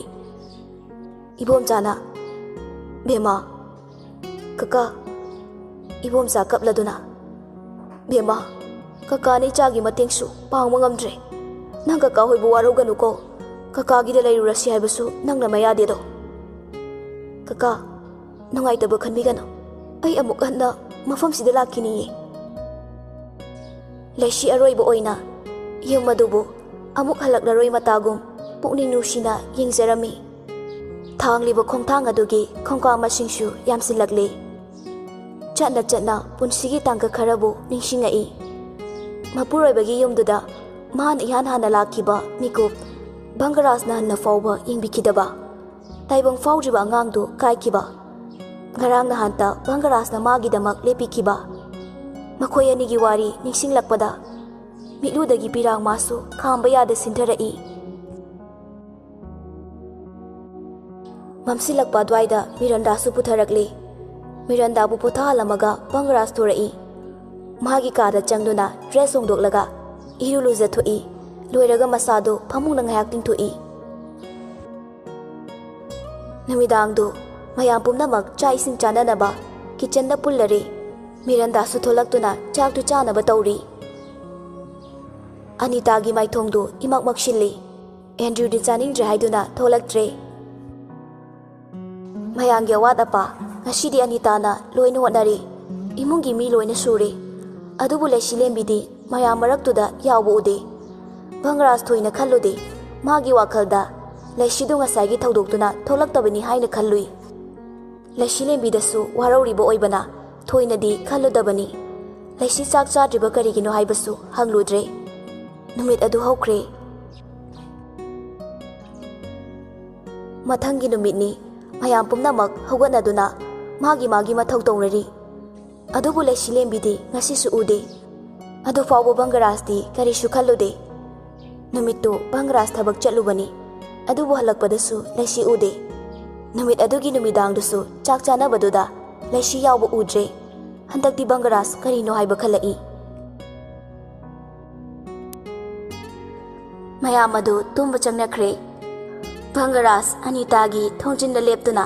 ꯏꯕꯣꯝꯆꯥꯅ, "ꯕꯦꯝꯃ, ꯀꯀꯥ," ꯏꯕꯣꯝꯆꯥ ꯀꯞꯂꯗꯨꯅ, "ꯕꯦꯝꯃ, ꯀꯀꯥꯅ ꯏꯆꯥꯒꯤ ꯃꯇꯦꯡꯁꯨ ꯄꯥꯡꯕ ꯉꯝꯗ꯭ꯔꯦ꯫ ꯅꯪ ꯀꯀꯥ ꯍꯣꯏꯕꯨ ꯋꯥꯔꯧꯒꯅꯨꯀꯣ꯫ ꯀꯀꯥꯒꯤꯗ ꯂꯩꯔꯨꯔꯁꯤ ꯍꯥꯏꯕꯁꯨ ꯅꯪꯅ ꯃꯌꯥꯗꯦꯗꯣ꯫ ꯀꯀꯥ, ꯅꯨꯡꯉꯥꯏꯇꯕ ꯈꯟꯕꯤꯒꯅꯨ꯫ ꯑꯩ ꯑꯃꯨꯛ ꯍꯟꯅ ꯃꯐꯝꯁꯤꯗ ꯂꯥꯛꯈꯤꯅꯤꯌꯦ꯫" ꯂꯩꯁꯤ ꯑꯔꯣꯏꯕ ꯑꯣꯏꯅ ꯌꯨꯝ ꯑꯗꯨꯕꯨ ꯑꯃꯨꯛ ꯍꯜꯂꯛꯂꯔꯣꯏ ꯃꯇꯥꯒꯨꯝ ꯄꯨꯛꯅꯤꯡ ꯅꯨꯡꯁꯤꯅ ꯌꯦꯡꯖꯔꯝꯃꯤ꯫ ꯊꯥꯡꯂꯤꯕ ꯈꯣꯡꯊꯥꯡ ꯑꯗꯨꯒꯤ ꯈꯣꯡꯀꯥꯞ ꯃꯁꯤꯡꯁꯨ ꯌꯥꯝꯁꯤꯜꯂꯛꯂꯤ꯫ ꯆꯠꯅ ꯆꯠꯅ ꯄꯨꯟꯁꯤꯒꯤ ꯇꯥꯡꯀꯛ ꯈꯔꯕꯨ ꯅꯤꯡꯁꯤꯡꯉꯛꯏ꯫ ꯃꯄꯨꯔꯣꯏꯕꯒꯤ ꯌꯨꯝꯗꯨꯗ ꯃꯍꯥꯛꯅ ꯏꯍꯥꯟ ꯍꯥꯟꯅ ꯂꯥꯛꯈꯤꯕ ꯃꯤꯀꯨꯞ ꯚꯪꯒꯔꯥꯖꯅ ꯍꯟꯅ ꯐꯥꯎꯕ ꯌꯦꯡꯕꯤꯈꯤꯗꯕ꯫ ꯇꯥꯏꯕꯪ ꯐꯥꯎꯗ꯭ꯔꯤꯕ ꯑꯉꯥꯡꯗꯨ ꯀꯥꯏꯈꯤꯕ꯫ ꯉꯔꯥꯡ ꯅꯍꯥꯟꯇ ꯚꯪꯒꯔꯥꯖꯅ ꯃꯥꯒꯤꯗꯃꯛ ꯂꯦꯞꯄꯤꯈꯤꯕ꯫ ꯃꯈꯣꯏ ꯑꯅꯤꯒꯤ ꯋꯥꯔꯤ ꯅꯤꯡꯁꯤꯡꯂꯛꯄꯗ ꯃꯤꯠꯂꯨꯗꯒꯤ ꯄꯤꯔꯥꯡ ꯃꯥꯁꯨ ꯈꯥꯝꯕ ꯌꯥꯗ ꯁꯤꯟꯊꯔꯛꯏ꯫ ꯃꯝꯁꯤꯜꯂꯛꯄ ꯑꯗꯨꯋꯥꯏꯗ ꯃꯤꯔꯟꯗꯥꯁꯨ ꯄꯨꯊꯔꯛꯂꯤ꯫ ꯃꯤꯔꯟꯗꯥꯕꯨ ꯄꯣꯊꯥꯍꯜꯂꯝꯃꯒ ꯚꯪꯒꯔꯥꯖ ꯊꯣꯔꯛꯏ꯫ ꯃꯥꯒꯤ ꯀꯥꯗ ꯆꯪꯗꯨꯅ ꯗ꯭ꯔꯦꯁ ꯍꯣꯡꯗꯣꯛꯂꯒ ꯏꯔꯨ ꯂꯨꯖꯊꯣꯛꯏ꯫ ꯂꯣꯏꯔꯒ ꯃꯁꯥꯗꯨ ꯐꯃꯨꯡꯗ ꯉꯥꯏꯍꯥꯛ ꯇꯤꯡꯊꯣꯛꯏ꯫ ꯅꯨꯃꯤꯗꯥꯡꯗꯨ ꯃꯌꯥꯝ ꯄꯨꯝꯅꯃꯛ ꯆꯥꯛ ꯏꯁꯤꯡ ꯆꯥꯅꯅꯕ ꯀꯤꯆꯟꯗ ꯄꯨꯜꯂꯔꯦ꯫ ꯃꯤꯔꯟꯗꯥꯁꯨ ꯊꯣꯛꯂꯛꯇꯨꯅ ꯆꯥꯛꯇꯨ ꯆꯥꯅꯕ ꯇꯧꯔꯤ꯫ ꯑꯅꯤꯇꯥꯒꯤ ꯃꯥꯏꯊꯣꯡꯗꯨ ꯏꯃꯛ ꯃꯛꯁꯤꯜꯂꯤ꯫ ꯑꯦꯟꯗ꯭ꯔꯨꯗꯤ ꯆꯥꯅꯤꯡꯗ꯭ꯔꯦ ꯍꯥꯏꯗꯨꯅ ꯊꯣꯛꯂꯛꯇ꯭ꯔꯦ꯫ ꯃꯌꯥꯝꯒꯤ ꯑꯋꯥꯠ ꯑꯄꯥ ꯉꯁꯤꯗꯤ ꯑꯅꯤꯇꯥꯅ ꯂꯣꯏꯅ ꯍꯣꯠꯅꯔꯦ꯫ ꯏꯃꯨꯡꯒꯤ ꯃꯤ ꯂꯣꯏꯅ ꯁꯨꯔꯦ꯫ ꯑꯗꯨꯕꯨ ꯂꯩꯁꯤꯂꯦꯝꯕꯤꯗꯤ ꯃꯌꯥꯝ ꯃꯔꯛꯇꯨꯗ ꯌꯥꯎꯕ ꯎꯗꯦ꯫ ꯚꯪꯒꯔꯥꯖ ꯊꯣꯏꯅ ꯈꯜꯂꯨꯗꯦ꯫ ꯃꯥꯒꯤ ꯋꯥꯈꯜꯗ ꯂꯩꯁꯤꯗꯨ ꯉꯁꯥꯏꯒꯤ ꯊꯧꯗꯣꯛꯇꯨꯅ ꯊꯣꯛꯂꯛꯇꯕꯅꯤ ꯍꯥꯏꯅ ꯈꯜꯂꯨꯏ꯫ ꯂꯩꯁꯤꯂꯦꯝꯕꯤꯗꯁꯨ ꯋꯥꯔꯧꯔꯤꯕ ꯑꯣꯏꯕꯅ ꯊꯣꯏꯅꯗꯤ ꯈꯜꯂꯨꯗꯕꯅꯤ꯫ ꯂꯩꯁꯤ ꯆꯥꯛ ꯆꯥꯗ꯭ꯔꯤꯕ ꯀꯔꯤꯒꯤꯅꯣ ꯍꯥꯏꯕꯁꯨ ꯍꯪꯂꯨꯗ꯭ꯔꯦ꯫ ꯅꯨꯃꯤꯠ ꯑꯗꯨ ꯍꯧꯈ꯭ꯔꯦ꯫ ꯃꯊꯪꯒꯤ ꯅꯨꯃꯤꯠꯅꯤ꯫ ꯃꯌꯥꯝ ꯄꯨꯝꯅꯃꯛ ꯍꯧꯒꯠꯅꯗꯨꯅ ꯃꯥꯒꯤ ꯃꯥꯒꯤ ꯃꯊꯧ ꯇꯧꯅꯔꯤ꯫ ꯑꯗꯨꯕꯨ ꯂꯩꯁꯤꯂꯦꯝꯕꯤꯗꯤ ꯉꯁꯤꯁꯨ ꯎꯗꯦ꯫ ꯑꯗꯨꯐꯥꯎꯕ ꯚꯪꯒꯔꯥꯖꯇꯤ ꯀꯔꯤꯁꯨ ꯈꯜꯂꯨꯗꯦ꯫ ꯅꯨꯃꯤꯠꯇꯨ ꯚꯪꯒꯔꯥꯖ ꯊꯕꯛ ꯆꯠꯂꯨꯕꯅꯤ꯫ ꯑꯗꯨꯕꯨ ꯍꯜꯂꯛꯄꯗꯁꯨ ꯂꯩꯁꯤ ꯎꯗꯦ꯫ ꯅꯨꯃꯤꯠ ꯑꯗꯨꯒꯤ ꯅꯨꯃꯤꯗꯥꯡꯗꯨꯁꯨ ꯆꯥꯛ ꯆꯥꯅꯕꯗꯨꯗ ꯂꯩꯁꯤ ꯌꯥꯎꯕ ꯎꯗ꯭ꯔꯦ꯫ ꯍꯟꯗꯛꯇꯤ ꯚꯪꯒꯔꯥꯖ ꯀꯔꯤꯅꯣ ꯍꯥꯏꯕ ꯈꯜꯂꯛꯏ꯫ ꯃꯌꯥꯝ ꯑꯗꯨ ꯇꯨꯝꯕ ꯆꯪꯅꯈ꯭ꯔꯦ꯫ ꯚꯪꯒꯔꯥꯖ ꯑꯅꯤꯇꯥꯒꯤ ꯊꯣꯡꯖꯤꯟꯗ ꯂꯦꯞꯇꯨꯅ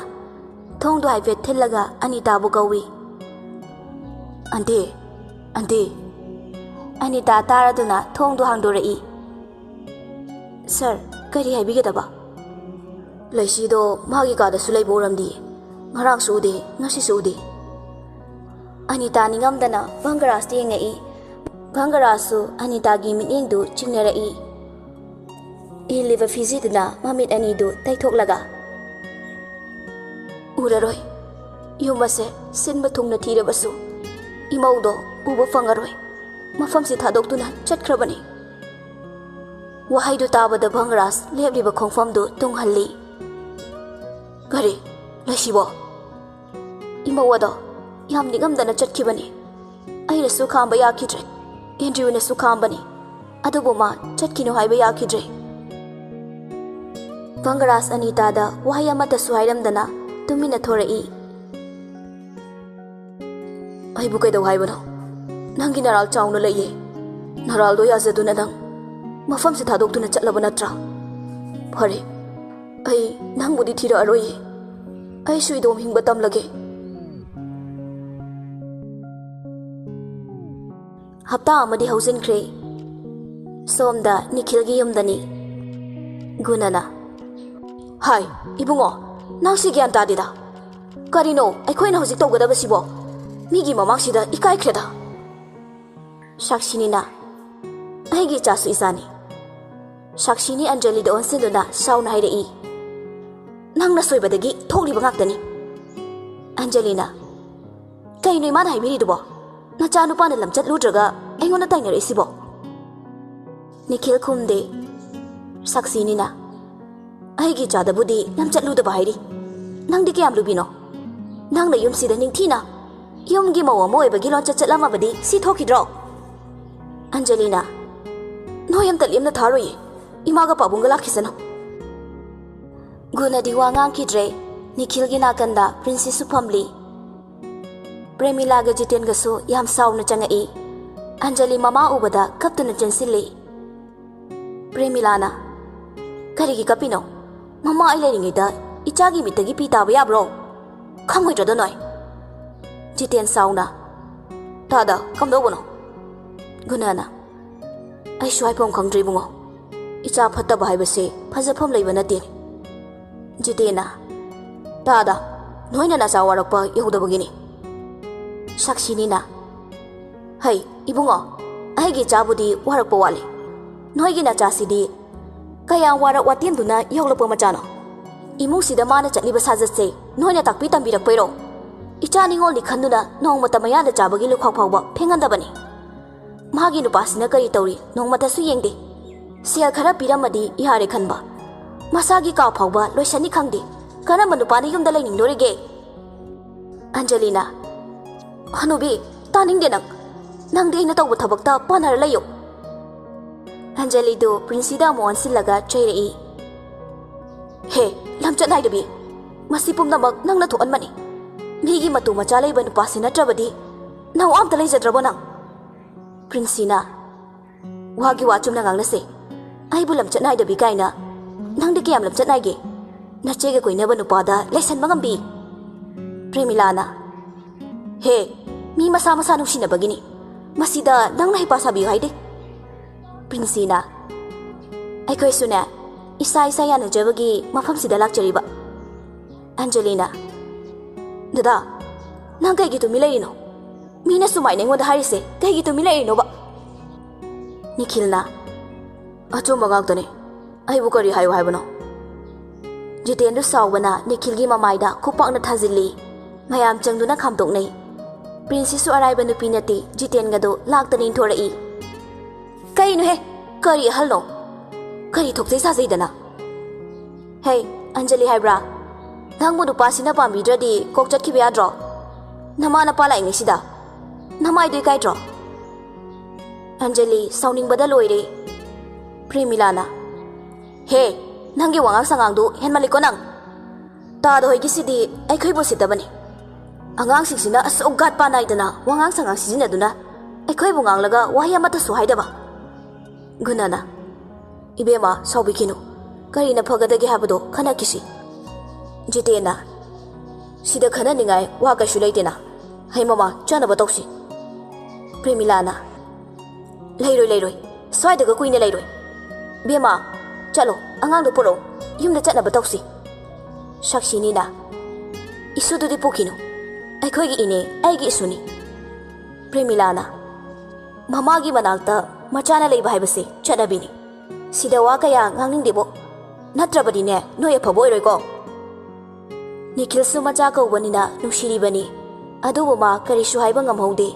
ꯊꯣꯡꯗꯨ ꯍꯥꯏꯐꯦꯠ ꯊꯤꯜꯂꯒ ꯑꯅꯤꯇꯥꯕꯨ ꯀꯧꯏ꯫ "Aunty, aunty!" ꯑꯅꯤꯇꯥ ꯇꯥꯔꯗꯨꯅ ꯊꯣꯡꯗꯨ ꯍꯥꯡꯗꯣꯔꯛꯏ꯫ "ꯁꯔ, ꯀꯔꯤ ꯍꯥꯏꯕꯤꯒꯗꯕ?" "ꯂꯩꯁꯤꯗꯣ ꯃꯥꯒꯤ ꯀꯥꯗꯁꯨ ꯂꯩꯕ ꯎꯔꯝꯗꯤꯌꯦ꯫ ꯉꯔꯥꯡꯁꯨ ꯎꯗꯦ, ꯉꯁꯤꯁꯨ ꯎꯗꯦ꯫" ꯑꯅꯤꯇꯥ ꯅꯤꯡꯉꯝꯗꯅ ꯚꯪꯒꯔꯥꯖꯇ ꯌꯦꯡꯉꯛꯏ꯫ ꯚꯪꯒꯔꯥꯖꯁꯨ ꯑꯅꯤꯇꯥꯒꯤ ꯃꯤꯠꯌꯦꯡꯗꯨ ꯆꯤꯡꯅꯔꯛꯏ꯫ ꯏꯜꯂꯤꯕ ꯐꯤꯖꯤꯗꯨꯅ ꯃꯃꯤꯠ ꯑꯅꯤꯗꯨ ꯇꯩꯊꯣꯛꯂꯒ, "ꯎꯔꯔꯣꯏ꯫ ꯌꯨꯝ ꯑꯁꯦ ꯁꯤꯟꯕ ꯊꯨꯡꯅ ꯊꯤꯔꯕꯁꯨ ꯏꯃꯧꯗꯣ ꯎꯕ ꯐꯪꯉꯔꯣꯏ꯫ ꯃꯐꯝꯁꯤ ꯊꯥꯗꯣꯛꯇꯨꯅ ꯆꯠꯈ꯭ꯔꯕꯅꯤ꯫" ꯋꯥꯍꯩꯗꯨ ꯇꯥꯕꯗ ꯚꯪꯒꯔꯥꯖ ꯂꯦꯞꯂꯤꯕ ꯈꯣꯡꯐꯝꯗꯨ ꯇꯨꯡꯍꯜꯂꯤ꯫ "ꯀꯔꯤ? ꯂꯩꯁꯤꯕꯣ?" "ꯏꯃꯧ ꯑꯗꯣ ꯌꯥꯝ ꯅꯤꯡꯉꯝꯗꯅ ꯆꯠꯈꯤꯕꯅꯤ꯫ ꯑꯩꯅꯁꯨ ꯈꯥꯝꯕ ꯌꯥꯈꯤꯗ꯭ꯔꯦ, ꯑꯦꯟꯗ꯭ꯔꯤꯌꯨꯅꯁꯨ ꯈꯥꯝꯕꯅꯤ, ꯑꯗꯨꯕꯨ ꯃꯥ ꯆꯠꯈꯤꯅꯨ ꯍꯥꯏꯕ ꯌꯥꯈꯤꯗ꯭ꯔꯦ꯫" ꯚꯪꯒꯔꯥꯖ ꯑꯅꯤꯇꯥꯗ ꯋꯥꯍꯩ ꯑꯃꯠꯇꯁꯨ ꯍꯥꯏꯔꯝꯗꯅ ꯇꯨꯃꯤꯟꯅ ꯊꯣꯔꯛꯏ꯫ "ꯑꯩꯕꯨ ꯀꯩꯗꯧ ꯍꯥꯏꯕꯅꯣ? ꯅꯪꯒꯤ ꯅꯔꯥꯜ ꯆꯥꯎꯅ ꯂꯩꯌꯦ꯫ ꯅꯔꯥꯜꯗꯣ ꯌꯥꯖꯗꯨꯅ ꯅꯪ ꯃꯐꯝꯁꯤ ꯊꯥꯗꯣꯛꯇꯨꯅ ꯆꯠꯂꯕ ꯅꯠꯇ꯭ꯔꯥ? ꯐꯔꯦ, ꯑꯩ ꯅꯪꯕꯨꯗꯤ ꯊꯤꯔꯛꯑꯔꯣꯏꯌꯦ꯫ ꯑꯩꯁꯨ ꯏꯗꯣꯝ ꯍꯤꯡꯕ ꯇꯝꯂꯒꯦ꯫" ꯍꯞꯇꯥ ꯑꯃꯗꯤ ꯍꯧꯖꯤꯟꯈ꯭ꯔꯦ꯫ ꯁꯣꯝꯗ ꯅꯤꯈꯤꯜꯒꯤ ꯌꯨꯝꯗꯅꯤ꯫ ꯒꯨꯅꯅ, "ꯍꯥꯏ, ꯏꯕꯨꯡꯉꯣ, ꯅꯪ ꯁꯤ ꯒ꯭ꯌꯥꯟ ꯇꯥꯗꯦꯗ꯫ ꯀꯔꯤꯅꯣ ꯑꯩꯈꯣꯏꯅ ꯍꯧꯖꯤꯛ ꯇꯧꯒꯗꯕꯁꯤꯕꯣ? ꯃꯤꯒꯤ ꯃꯃꯥꯡꯁꯤꯗ ꯏꯀꯥꯏꯈ꯭ꯔꯦꯗ꯫" ꯁꯥꯛꯁꯤꯅꯤꯅ, "ꯑꯩꯒꯤ ꯏꯆꯥꯁꯨ ꯏꯆꯥꯅꯤ꯫" ꯁꯥꯛꯁꯤꯅꯤ ꯑꯟꯖꯂꯤꯗ ꯑꯣꯟꯁꯤꯟꯗꯨꯅ ꯁꯥꯎꯅ ꯍꯥꯏꯔꯛꯏ꯫ "ꯅꯪꯅ ꯁꯣꯏꯕꯗꯒꯤ ꯊꯣꯛꯂꯤꯕ ꯉꯥꯛꯇꯅꯤ꯫" ꯑꯟꯖꯂꯤꯅ, "ꯀꯩꯅꯣ ꯏꯃꯥꯅ ꯍꯥꯏꯕꯤꯔꯤꯗꯨꯕꯣ? ꯅꯆꯥꯅꯨꯄꯥꯅ ꯂꯝꯆꯠ ꯂꯨꯗ꯭ꯔꯒ ꯑꯩꯉꯣꯟꯗ ꯇꯥꯏꯅꯔꯛꯏꯁꯤꯕꯣ?" ꯅꯤꯈꯤꯜ ꯈꯨꯝꯗꯦ꯫ ꯁꯥꯛꯁꯤꯅꯤꯅ, "ꯑꯩꯒꯤ ꯏꯆꯥꯗꯕꯨꯗꯤ ꯂꯝꯆꯠ ꯂꯨꯗꯕ ꯍꯥꯏꯔꯤ꯫ ꯅꯪꯗꯤ ꯀꯌꯥꯝ ꯂꯨꯕꯤꯅꯣ? ꯅꯪꯅ ꯌꯨꯝꯁꯤꯗ ꯅꯤꯡꯊꯤꯅ ꯌꯨꯝꯒꯤ ꯃꯧ ꯑꯃ ꯑꯣꯏꯕꯒꯤ ꯂꯣꯟꯆꯠ ꯆꯠꯂꯝꯃꯕꯗꯤ ꯁꯤ ꯊꯣꯛꯈꯤꯗ꯭ꯔꯣ?" ꯑꯟꯖꯂꯤꯅ, "ꯅꯣꯏ ꯑꯝꯇ ꯂꯦꯝꯅ ꯊꯥꯔꯣꯏꯌꯦ꯫ ꯏꯃꯥꯒ ꯄꯥꯕꯨꯡꯒ ꯂꯥꯛꯈꯤꯁꯅꯨ꯫" ꯒꯨꯅꯗꯤ ꯋꯥ ꯉꯥꯡꯈꯤꯗ꯭ꯔꯦ꯫ ꯅꯤꯈꯤꯜꯒꯤ ꯅꯥꯀꯟꯗ ꯄ꯭ꯔꯤꯟꯁꯤꯁꯨ ꯐꯝꯂꯤ꯫ ꯄ꯭ꯔꯦꯃꯤꯂꯥꯒ ꯖꯤꯇꯦꯟꯒꯁꯨ ꯌꯥꯝ ꯁꯥꯎꯅ ꯆꯪꯉꯛꯏ꯫ ꯑꯟꯖꯂꯤ ꯃꯃꯥ ꯎꯕꯗ ꯀꯞꯇꯨꯅ ꯆꯦꯟꯁꯤꯜꯂꯤ꯫ ꯄ꯭ꯔꯦꯃꯤꯂꯥꯅ, "ꯀꯔꯤꯒꯤ ꯀꯞꯄꯤꯅꯣ? "ꯃꯃꯥ ꯑꯩ ꯂꯩꯔꯤꯉꯩꯗ ꯏꯆꯥꯒꯤ ꯃꯤꯠꯇꯒꯤ ꯄꯤ ꯇꯥꯕ ꯌꯥꯕ꯭ꯔꯣ? ꯈꯪꯉꯣꯏꯗ꯭ꯔꯗꯣ ꯅꯣꯏ?" ꯖꯤꯇꯦꯟ ꯁꯥꯎꯅ, "ꯇꯥꯗ, ꯀꯝꯗꯧꯕꯅꯣ?" ꯒꯨꯅꯥꯅ, "ꯑꯩꯁꯨ ꯍꯥꯏꯐꯝ ꯈꯪꯗ꯭ꯔꯦ ꯏꯕꯨꯡꯉꯣ꯫ ꯏꯆꯥ ꯐꯠꯇꯕ ꯍꯥꯏꯕꯁꯦ ꯐꯖꯐꯝ ꯂꯩꯕ ꯅꯠꯇꯦ꯫" ꯖꯤꯇꯦꯟꯅ, "ꯇꯥꯗ, ꯅꯣꯏꯅ ꯅꯆꯥ ꯋꯥꯔꯛꯄ ꯌꯧꯗꯕꯒꯤꯅꯤ꯫" ꯁꯥꯛꯁꯤꯅꯤꯅ, "ꯍꯩ, ꯏꯕꯨꯡꯉꯣ, ꯑꯩꯒꯤ ꯏꯆꯥꯕꯨꯗꯤ ꯋꯥꯔꯛꯄ ꯋꯥꯠꯂꯤ꯫ ꯅꯣꯏꯒꯤ ꯅꯆꯥꯁꯤꯗꯤ ꯀꯌꯥꯝ ꯋꯥꯔꯛ ꯋꯥꯇꯦꯝꯗꯨꯅ ꯌꯧꯂꯛꯄ ꯃꯆꯥꯅꯣ? ꯏꯃꯨꯡꯁꯤꯗ ꯃꯥꯅ ꯆꯠꯂꯤꯕ ꯁꯥꯖꯠꯁꯦ ꯅꯣꯏꯅ ꯇꯥꯛꯄꯤ ꯇꯝꯕꯤꯔꯛꯄꯩꯔꯣ? ꯏꯆꯥ ꯅꯤꯉꯣꯜꯅꯤ ꯈꯟꯗꯨꯅ ꯅꯣꯡꯃꯇ ꯃꯌꯥꯗ ꯆꯥꯕꯒꯤ ꯂꯨꯈꯥꯛ ꯐꯥꯎꯕ ꯐꯦꯡꯍꯟꯗꯕꯅꯤ꯫ ꯃꯥꯒꯤ ꯅꯨꯄꯥꯁꯤꯅ ꯀꯔꯤ ꯇꯧꯔꯤ ꯅꯣꯡꯃꯇꯁꯨ ꯌꯦꯡꯗꯦ꯫ ꯁꯦꯜ ꯈꯔ ꯄꯤꯔꯝꯃꯗꯤ ꯌꯥꯔꯦ ꯈꯟꯕ꯫ ꯃꯁꯥꯒꯤ ꯀꯥ ꯐꯥꯎꯕ ꯂꯣꯏꯁꯟꯅꯤ ꯈꯪꯗꯦ꯫ ꯀꯔꯝꯕ ꯅꯨꯄꯥꯅ ꯌꯨꯝꯗ ꯂꯩꯅꯤꯡꯗꯣꯔꯤꯒꯦ?" ꯑꯟꯖꯂꯤꯅ, "ꯍꯅꯨꯕꯤ, ꯇꯥꯅꯤꯡꯗꯦ ꯅꯪ꯫ ꯅꯪꯗꯤ ꯑꯩꯅ ꯇꯧꯕ ꯊꯕꯛꯇ ꯄꯥꯟꯅꯔ ꯂꯩꯌꯨ꯫" ꯑꯟꯖꯂꯤꯗꯨ ꯄ꯭ꯔꯤꯟꯁꯤꯗ ꯑꯃꯨꯛ ꯑꯣꯟꯁꯤꯜꯂꯒ ꯆꯩꯔꯛꯏ꯫ "ꯍꯦ, ꯂꯝꯆꯠ ꯅꯥꯏꯗꯕꯤ, ꯃꯁꯤ ꯄꯨꯝꯅꯃꯛ ꯅꯪꯅ ꯊꯣꯛꯍꯟꯕꯅꯤ꯫ ꯃꯤꯒꯤ ꯃꯇꯨ ꯃꯆꯥ ꯂꯩꯕ ꯅꯨꯄꯥꯁꯤ ꯅꯠꯇ꯭ꯔꯕꯗꯤ ꯅꯋꯥ ꯑꯝꯇ ꯂꯩꯖꯗ꯭ꯔꯕꯣ ꯅꯪ?" ꯄ꯭ꯔꯤꯟꯁꯤꯅ, "ꯋꯥꯒꯤ ꯋꯥ ꯆꯨꯝꯅ ꯉꯥꯡꯅꯁꯦ꯫ ꯑꯩꯕꯨ ꯂꯝꯆꯠ ꯅꯥꯏꯗꯕꯤ ꯀꯥꯏꯅ꯫ ꯅꯪꯗꯤ ꯀꯌꯥꯝ ꯂꯝꯆꯠ ꯅꯥꯏꯒꯦ? ꯅꯆꯦꯒ ꯀꯣꯏꯅꯕ ꯅꯨꯄꯥꯗ ꯂꯩꯁꯟꯕ ꯉꯝꯕꯤ?" ꯄ꯭ꯔꯦꯃꯤꯂꯥꯅ, "ꯍꯦ, ꯃꯤ ꯃꯁꯥ ꯃꯁꯥ ꯅꯨꯡꯁꯤꯅꯕꯒꯤꯅꯤ꯫ ꯃꯁꯤꯗ ꯅꯪꯅ ꯍꯩꯄꯥ ꯁꯥꯕꯤꯌꯨ ꯍꯥꯏꯗꯦ꯫" ꯄ꯭ꯔꯤꯟꯁꯤꯅ, "ꯑꯩꯈꯣꯏꯁꯨꯅꯦ, ꯏꯁꯥ ꯏꯁꯥ ꯌꯥꯅꯖꯕꯒꯤ ꯃꯐꯝꯁꯤꯗ ꯂꯥꯛꯆꯔꯤꯕ꯫" ꯑꯟꯖꯂꯤꯅ, "ꯗꯗꯥ, ꯅꯪ ꯀꯩꯒꯤ ꯇꯨꯃꯤꯟ ꯂꯩꯔꯤꯅꯣ? ꯃꯤꯅ ꯁꯨꯃꯥꯏꯅ ꯑꯩꯉꯣꯟꯗ ꯍꯥꯏꯔꯤꯁꯦ ꯀꯩꯒꯤ ꯇꯨꯃꯤꯟ ꯂꯩꯔꯤꯅꯣꯕ?" ꯅꯤꯈꯤꯜꯅ, "ꯑꯆꯨꯝꯕ ꯉꯥꯛꯇꯅꯦ꯫ ꯑꯩꯕꯨ ꯀꯔꯤ ꯍꯥꯏꯌꯨ ꯍꯥꯏꯕꯅꯣ?" ꯖꯤꯇꯦꯟꯗꯨ ꯁꯥꯎꯕꯅ ꯅꯤꯈꯤꯜꯒꯤ ꯃꯃꯥꯏꯗ ꯈꯨꯄꯥꯛꯅ ꯊꯥꯖꯤꯜꯂꯤ꯫ ꯃꯌꯥꯝ ꯆꯪꯗꯨꯅ ꯈꯥꯝꯗꯣꯛꯅꯩ꯫ ꯄ꯭ꯔꯤꯟꯁꯤꯁꯨ ꯑꯔꯥꯏꯕ ꯅꯨꯄꯤ ꯅꯠꯇꯦ, ꯖꯤꯇꯦꯟꯒꯗꯨ ꯂꯥꯛꯇꯅ ꯏꯟꯊꯣꯔꯛꯏ꯫ "ꯀꯩꯅꯣꯍꯦ? ꯀꯔꯤ ꯑꯍꯜꯅꯣ? ꯀꯔꯤ ꯊꯣꯛꯆꯩ ꯁꯥꯖꯩꯗꯅ? ꯍꯦ, ꯑꯟꯖꯂꯤ ꯍꯥꯏꯕ꯭ꯔꯥ? ꯅꯪꯕꯨ ꯅꯨꯄꯥꯁꯤꯅ ꯄꯥꯝꯕꯤꯗ꯭ꯔꯗꯤ ꯀꯣꯛ ꯆꯠꯈꯤꯕ ꯌꯥꯗ꯭ꯔꯣ? ꯅꯃꯥ ꯅꯄꯥ ꯂꯥꯛꯏꯉꯩꯁꯤꯗ꯫ ꯅꯃꯥꯏꯗꯣ ꯏꯀꯥꯏꯗ꯭ꯔꯣ?" ꯑꯟꯖꯂꯤ ꯁꯥꯎꯅꯤꯡꯕꯗ ꯂꯣꯏꯔꯦ꯫ ꯄ꯭ꯔꯦꯃꯤꯂꯥꯅ, "ꯍꯦ, ꯅꯪꯒꯤ ꯋꯥꯉꯥꯡ ꯁꯉꯥꯡꯗꯨ ꯍꯦꯟꯃꯜꯂꯤꯀꯣ ꯅꯪ꯫ ꯇꯥꯗ ꯍꯣꯏꯒꯤꯁꯤꯗꯤ ꯑꯩꯈꯣꯏꯕꯨ ꯎꯁꯤꯠꯇꯕꯅꯤ꯫ ꯑꯉꯥꯡꯁꯤꯡꯁꯤꯅ ꯑꯁꯨꯛ ꯒꯥꯠ ꯄꯥ ꯅꯥꯏꯗꯅ ꯋꯥꯉꯥꯡ ꯁꯉꯥꯡ ꯁꯤꯖꯤꯟꯅꯗꯨꯅ ꯑꯩꯈꯣꯏꯕꯨ ꯉꯥꯡꯂꯒ ꯋꯥꯍꯩ ꯑꯃꯠꯇꯁꯨ ꯍꯥꯏꯗꯕ꯫" ꯒꯨꯅꯅ, "ꯏꯕꯦꯝꯃ, ꯁꯥꯎꯕꯤꯈꯤꯅꯨ꯫ ꯀꯔꯤꯅ ꯐꯒꯗꯒꯦ ꯍꯥꯏꯕꯗꯣ ꯈꯟꯅꯈꯤꯁꯤ꯫ ꯖꯤꯇꯦꯟꯅ, "ꯁꯤꯗ ꯈꯟꯅꯅꯤꯡꯉꯥꯏ ꯋꯥ ꯀꯩꯁꯨ ꯂꯩꯇꯦꯅ꯫ ꯍꯩ ꯃꯃꯥ, ꯆꯠꯅꯕ ꯇꯧꯁꯤ꯫" ꯄ꯭ꯔꯦꯃꯤꯂꯥꯅ, "ꯂꯩꯔꯣꯏ, ꯂꯩꯔꯣꯏ꯫ ꯁ꯭ꯋꯥꯏꯗꯒ ꯀꯨꯏꯅ ꯂꯩꯔꯣꯏ꯫ ꯕꯦꯝꯃ, ꯆꯠꯂꯣ, ꯑꯉꯥꯡꯗꯣ ꯄꯨꯔꯛꯑꯣ꯫ ꯌꯨꯝꯗ ꯆꯠꯅꯕ ꯇꯧꯁꯤ꯫" ꯁꯛꯁꯤꯅꯤꯅ, "ꯏꯁꯨꯗꯨꯗꯤ ꯄꯨꯈꯤꯅꯨ꯫ ꯑꯩꯈꯣꯏꯒꯤ ꯏꯅꯦ, ꯑꯩꯒꯤ ꯏꯁꯨꯅꯤ꯫" ꯄ꯭ꯔꯦꯃꯤꯂꯥꯅ, "ꯃꯃꯥꯒꯤ ꯃꯅꯥꯛꯇ ꯃꯆꯥꯅ ꯂꯩꯕ ꯍꯥꯏꯕꯁꯦ ꯆꯠꯅꯕꯤꯅꯤ꯫ ꯁꯤꯗ ꯋꯥ ꯀꯌꯥ ꯉꯥꯡꯅꯤꯡꯗꯦꯕꯣ꯫ ꯅꯠꯇ꯭ꯔꯕꯗꯤꯅꯦ, ꯅꯣꯏ ꯑꯐꯕ ꯑꯣꯏꯔꯣꯏꯀꯣ꯫" ꯅꯤꯈꯤꯜꯁꯨ ꯃꯆꯥ ꯀꯧꯕꯅꯤꯅ ꯅꯨꯡꯁꯤꯔꯤꯕꯅꯤ꯫ ꯑꯗꯨꯕꯨ ꯃꯥ ꯀꯔꯤꯁꯨ ꯍꯥꯏꯕ ꯉꯝꯍꯧꯗꯦ꯫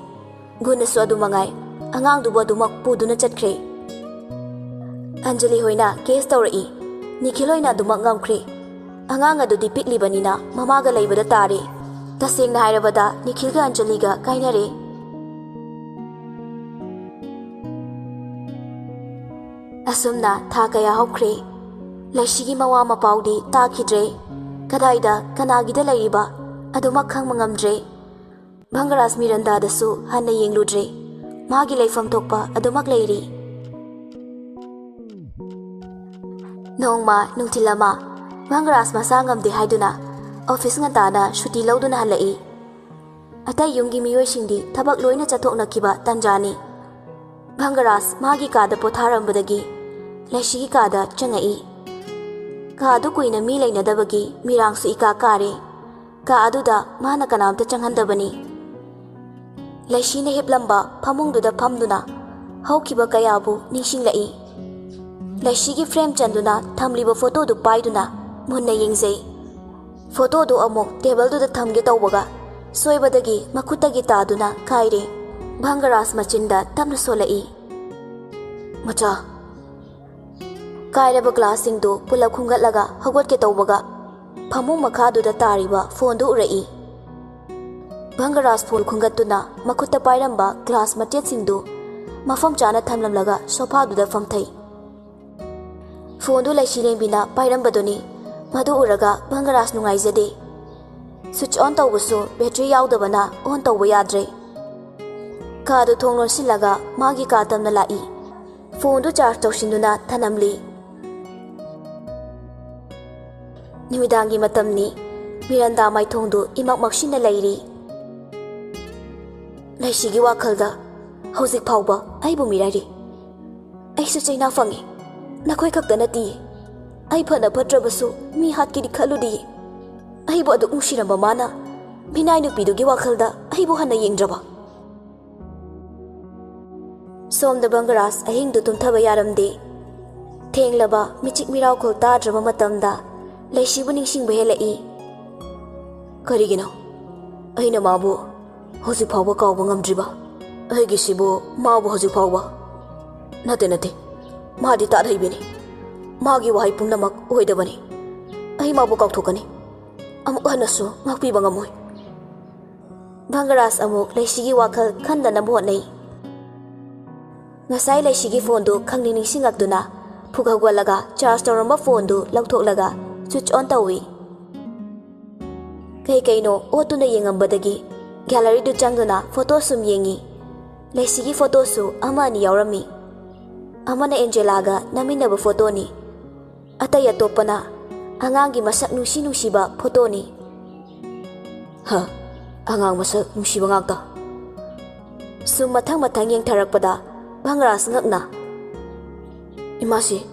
ꯒꯨꯟꯅꯁꯨ ꯑꯗꯨ ꯃꯉꯥꯏ꯫ ꯑꯉꯥꯡꯗꯨꯕꯨ ꯑꯗꯨꯃꯛ ꯄꯨꯗꯨꯅ ꯆꯠꯈ꯭ꯔꯦ꯫ ꯑꯟꯖꯂꯤ ꯍꯣꯏꯅ ꯀꯦꯁ ꯇꯧꯔꯛꯏ꯫ ꯅꯤꯈꯤꯜ ꯍꯣꯏꯅ ꯑꯗꯨꯃꯛ ꯉꯝꯈ꯭ꯔꯦ꯫ ꯑꯉꯥꯡ ꯑꯗꯨꯗꯤ ꯄꯤꯛꯂꯤꯕꯅꯤꯅ ꯃꯃꯥꯒ ꯂꯩꯕꯗ ꯇꯥꯔꯦ꯫ ꯇꯁꯦꯡꯅ ꯍꯥꯏꯔꯕꯗ ꯅꯤꯈꯤꯜꯒ ꯑꯟꯖꯂꯤꯒ ꯀꯥꯏꯅꯔꯦ꯫ ꯑꯁꯨꯝꯅ ꯊꯥ ꯀꯌꯥ ꯍꯧꯈ꯭ꯔꯦ꯫ ꯂꯩꯁꯤꯒꯤ ꯃꯋꯥ ꯃꯄꯥꯎꯗꯤ ꯇꯥꯈꯤꯗ꯭ꯔꯦ꯫ ꯀꯗꯥꯏꯗ ꯀꯅꯥꯒꯤꯗ ꯂꯩꯔꯤꯕ ꯑꯗꯨꯃꯛ ꯈꯪꯕ ꯉꯝꯗ꯭ꯔꯦ꯫ ꯚꯪꯒꯔꯥꯖ ꯃꯤꯔꯟꯗꯥꯗꯁꯨ ꯍꯟꯅ ꯌꯦꯡꯂꯨꯗ꯭ꯔꯦ꯫ ꯃꯥꯒꯤ ꯂꯩꯐꯝ ꯊꯣꯛꯄ ꯑꯗꯨꯃꯛ ꯂꯩꯔꯤ꯫ ꯅꯣꯡꯃ ꯅꯨꯡꯊꯤꯜ ꯑꯃ ꯚꯪꯒꯔꯥꯖ ꯃꯁꯥ ꯉꯝꯗꯦ ꯍꯥꯏꯗꯨꯅ ꯑꯣꯐꯤꯁ ꯉꯟꯇꯥꯅ ꯁꯨꯇꯤ ꯂꯧꯗꯨꯅ ꯍꯜꯂꯛꯏ꯫ ꯑꯇꯩ ꯌꯨꯝꯒꯤ ꯃꯤꯑꯣꯏꯁꯤꯡꯗꯤ ꯊꯕꯛ ꯂꯣꯏꯅ ꯆꯠꯊꯣꯛꯅꯈꯤꯕ ꯇꯟꯖꯥꯅꯤ꯫ ꯚꯪꯒꯔꯥꯖ ꯃꯥꯒꯤ ꯀꯥꯗ ꯄꯣꯊꯥꯔꯝꯕꯗꯒꯤ ꯂꯩꯁꯤꯒꯤ ꯀꯥꯗ ꯆꯪꯉꯛꯏ꯫ ꯀꯥꯗꯨ ꯀꯨꯏꯅ ꯃꯤ ꯂꯩꯅꯗꯕꯒꯤ ꯃꯤꯔꯥꯡꯁꯨ ꯏꯀꯥ ꯀꯥꯔꯦ꯫ ꯀꯥ ꯑꯗꯨꯗ ꯃꯥꯅ ꯀꯅꯥꯝꯇ ꯆꯪꯍꯟꯗꯕꯅꯤ꯫ ꯂꯩꯁꯤꯅ ꯍꯤꯞꯂꯝꯕ ꯐꯃꯨꯡꯗꯨꯗ ꯐꯝꯗꯨꯅ ꯍꯧꯈꯤꯕ ꯀꯌꯥꯕꯨ ꯅꯤꯡꯁꯤꯡꯂꯛꯏ꯫ ꯂꯩꯁꯤꯒꯤ ꯐ꯭ꯔꯦꯝ ꯆꯟꯗꯨꯅ ꯊꯝꯂꯤꯕ ꯐꯣꯇꯣꯗꯨ ꯄꯥꯏꯗꯨꯅ ꯃꯨꯟꯅ ꯌꯦꯡꯖꯩ꯫ ꯐꯣꯇꯣꯗꯨ ꯑꯃꯨꯛ ꯇꯦꯕꯜꯗꯨꯗ ꯊꯝꯒꯦ ꯇꯧꯕꯒ ꯁꯣꯏꯕꯗꯒꯤ ꯃꯈꯨꯠꯇꯒꯤ ꯇꯥꯗꯨꯅ ꯀꯥꯏꯔꯦ꯫ ꯚꯪꯒꯔꯥꯖ ꯃꯆꯤꯟꯗ ꯇꯞꯅ ꯁꯣꯜꯂꯛꯏ, "ꯃꯆꯥ꯫" ꯀꯥꯏꯔꯕ ꯒ꯭ꯂꯥꯁꯁꯤꯡꯗꯨ ꯄꯨꯂꯞ ꯈꯨꯝꯒꯠꯂꯒ ꯍꯧꯒꯠꯀꯦ ꯇꯧꯕꯒ ꯐꯃꯨꯡ ꯃꯈꯥꯗꯨꯗ ꯇꯥꯔꯤꯕ ꯐꯣꯟꯗꯨ ꯎꯔꯛꯏ꯫ ꯚꯪꯒꯔꯥꯖ ꯐꯣꯟ ꯈꯨꯝꯒꯠꯇꯨꯅ ꯃꯈꯨꯠꯇ ꯄꯥꯏꯔꯝꯕ ꯒ꯭ꯂꯥꯁ ꯃꯆꯦꯠꯁꯤꯡꯗꯨ ꯃꯐꯝ ꯆꯥꯅ ꯊꯝꯂꯝꯂꯒ ꯁꯣꯐꯥꯗꯨꯗ ꯐꯝꯊꯩ꯫ ꯐꯣꯟꯗꯨ ꯂꯩꯁꯤ ꯂꯦꯡꯕꯤꯅ ꯄꯥꯏꯔꯝꯕꯗꯨꯅꯤ꯫ ꯃꯗꯨ ꯎꯔꯒ ꯚꯪꯒꯔꯥꯖ ꯅꯨꯡꯉꯥꯏꯖꯗꯦ꯫ ꯁ꯭ꯋꯤꯆ ꯑꯣꯟ ꯇꯧꯕꯁꯨ ꯕꯦꯇ꯭ꯔꯤ ꯌꯥꯎꯗꯕꯅ ꯑꯣꯟ ꯇꯧꯕ ꯌꯥꯗ꯭ꯔꯦ꯫ ꯀꯥꯗꯨ ꯊꯣꯡ ꯂꯣꯟꯁꯤꯜꯂꯒ ꯃꯥꯒꯤ ꯀꯥ ꯇꯝꯅ ꯂꯥꯛꯏ꯫ ꯐꯣꯟꯗꯨ ꯆꯥꯔꯖ ꯇꯧꯁꯤꯟꯗꯨꯅ ꯊꯅꯝꯂꯤ꯫ ꯅꯨꯃꯤꯗꯥꯡꯒꯤ ꯃꯇꯝꯅꯤ꯫ ꯃꯤꯔꯟꯗꯥ ꯃꯥꯏꯊꯣꯡꯗꯨ ꯏꯃꯛ ꯃꯛꯁꯤꯟꯅ ꯂꯩꯔꯤ꯫ ꯂꯩꯁꯤꯒꯤ ꯋꯥꯈꯜꯗ ꯍꯧꯖꯤꯛ ꯐꯥꯎꯕ ꯑꯩꯕꯨ ꯃꯤꯔꯥꯏꯔꯤ꯫ ꯑꯩꯁꯨ ꯆꯩꯅꯥ ꯐꯪꯉꯤ꯫ ꯅꯈꯣꯏ ꯈꯛꯇ ꯅꯠꯇꯤꯌꯦ꯫ ꯑꯩ ꯐꯅ ꯐꯠꯇ꯭ꯔꯕꯁꯨ ꯃꯤ ꯍꯥꯠꯀꯦꯗꯤ ꯈꯜꯂꯨꯗꯤꯌꯦ꯫ ꯑꯩꯕꯨ ꯑꯗꯨꯛ ꯅꯨꯡꯁꯤꯔꯝꯕ ꯃꯥꯅ ꯃꯤꯅꯥꯏ ꯅꯨꯄꯤꯗꯨꯒꯤ ꯋꯥꯈꯜꯗ ꯑꯩꯕꯨ ꯍꯟꯅ ꯌꯦꯡꯗ꯭ꯔꯕ? ꯁꯣꯝꯗ ꯕꯪꯒꯔꯥꯖ ꯑꯍꯤꯡꯗꯨ ꯇꯨꯝꯊꯕ ꯌꯥꯔꯝꯗꯦ꯫ ꯊꯦꯡꯂꯕ ꯃꯤꯆꯤꯛ ꯃꯤꯔꯥꯎꯈꯣꯜ ꯇꯥꯗ꯭ꯔꯕ ꯃꯇꯝꯗ ꯂꯩꯁꯤꯕꯨ ꯅꯤꯡꯁꯤꯡꯕ ꯍꯦꯜꯂꯛꯏ꯫ ꯀꯔꯤꯒꯤꯅꯣ ꯑꯩꯅ ꯃꯥꯕꯨ ꯍꯧꯖꯤꯛ ꯐꯥꯎꯕ ꯀꯥꯎꯕ ꯉꯝꯗ꯭ꯔꯤꯕ? ꯑꯩꯒꯤꯁꯤꯕꯨ ꯃꯥꯕꯨ ꯍꯧꯖꯤꯛ ꯐꯥꯎꯕ? ꯅꯠꯇꯦ, ꯅꯠꯇꯦ, ꯃꯥꯗꯤ ꯇꯥꯠ ꯍꯩꯕꯤꯅꯤ꯫ ꯃꯥꯒꯤ ꯋꯥꯍꯩ ꯄꯨꯝꯅꯃꯛ ꯑꯣꯏꯗꯕꯅꯤ꯫ ꯑꯩ ꯃꯥꯕꯨ ꯀꯥꯎꯊꯣꯛꯀꯅꯤ꯫ ꯑꯃꯨꯛ ꯍꯟꯅꯁꯨ ꯉꯥꯛꯄꯤꯕ ꯉꯝꯃꯣꯏ꯫ ꯚꯪꯒꯔꯥꯖ ꯑꯃꯨꯛ ꯂꯩꯁꯤꯒꯤ ꯋꯥꯈꯜ ꯈꯟꯗꯅꯕ ꯍꯣꯠꯅꯩ꯫ ꯉꯁꯥꯏ ꯂꯩꯁꯤꯒꯤ ꯐꯣꯟꯗꯨ ꯈꯪꯅꯤꯡ ꯅꯤꯡꯁꯤꯡꯂꯛꯇꯨꯅ ꯐꯨꯛ ꯍꯧꯒꯠꯂꯒ ꯆꯥꯔꯖ ꯇꯧꯔꯝꯕ ꯐꯣꯟꯗꯨ ꯂꯧꯊꯣꯛꯂꯒ ꯁ꯭ꯋꯤꯆ ꯑꯣꯟ ꯇꯧꯏ꯫ ꯀꯩ ꯀꯩꯅꯣ ꯑꯣꯠꯇꯨꯅ ꯌꯦꯡꯉꯝꯕꯗꯒꯤ ꯒꯦꯂꯔꯤꯗꯨ ꯆꯪꯗꯨꯅ ꯐꯣꯇꯣ ꯁꯨꯝ ꯌꯦꯡꯉꯤ꯫ ꯂꯩꯁꯤꯒꯤ ꯐꯣꯇꯣꯁꯨ ꯑꯃ ꯑꯅꯤ ꯌꯥꯎꯔꯝꯃꯤ꯫ ꯑꯃꯅ ꯑꯦꯟꯖꯦꯂꯥꯒ ꯅꯝꯃꯤꯟꯅꯕ ꯐꯣꯇꯣꯅꯤ꯫ ꯑꯇꯩ ꯑꯇꯣꯞꯄꯅ ꯑꯉꯥꯡꯒꯤ ꯃꯁꯛ ꯅꯨꯡꯁꯤ ꯅꯨꯡꯁꯤꯕ ꯐꯣꯇꯣꯅꯤ꯫ ꯍ, ꯑꯉꯥꯡ ꯃꯁꯛ ꯅꯨꯡꯁꯤꯕ ꯉꯥꯛꯇ꯫ ꯁꯨꯝ ꯃꯊꯪ ꯃꯊꯪ ꯌꯦꯡꯊꯔꯛꯄꯗ ꯚꯪꯒꯔꯥꯖ ꯉꯛꯅ, "ꯏꯃꯥꯁꯤ,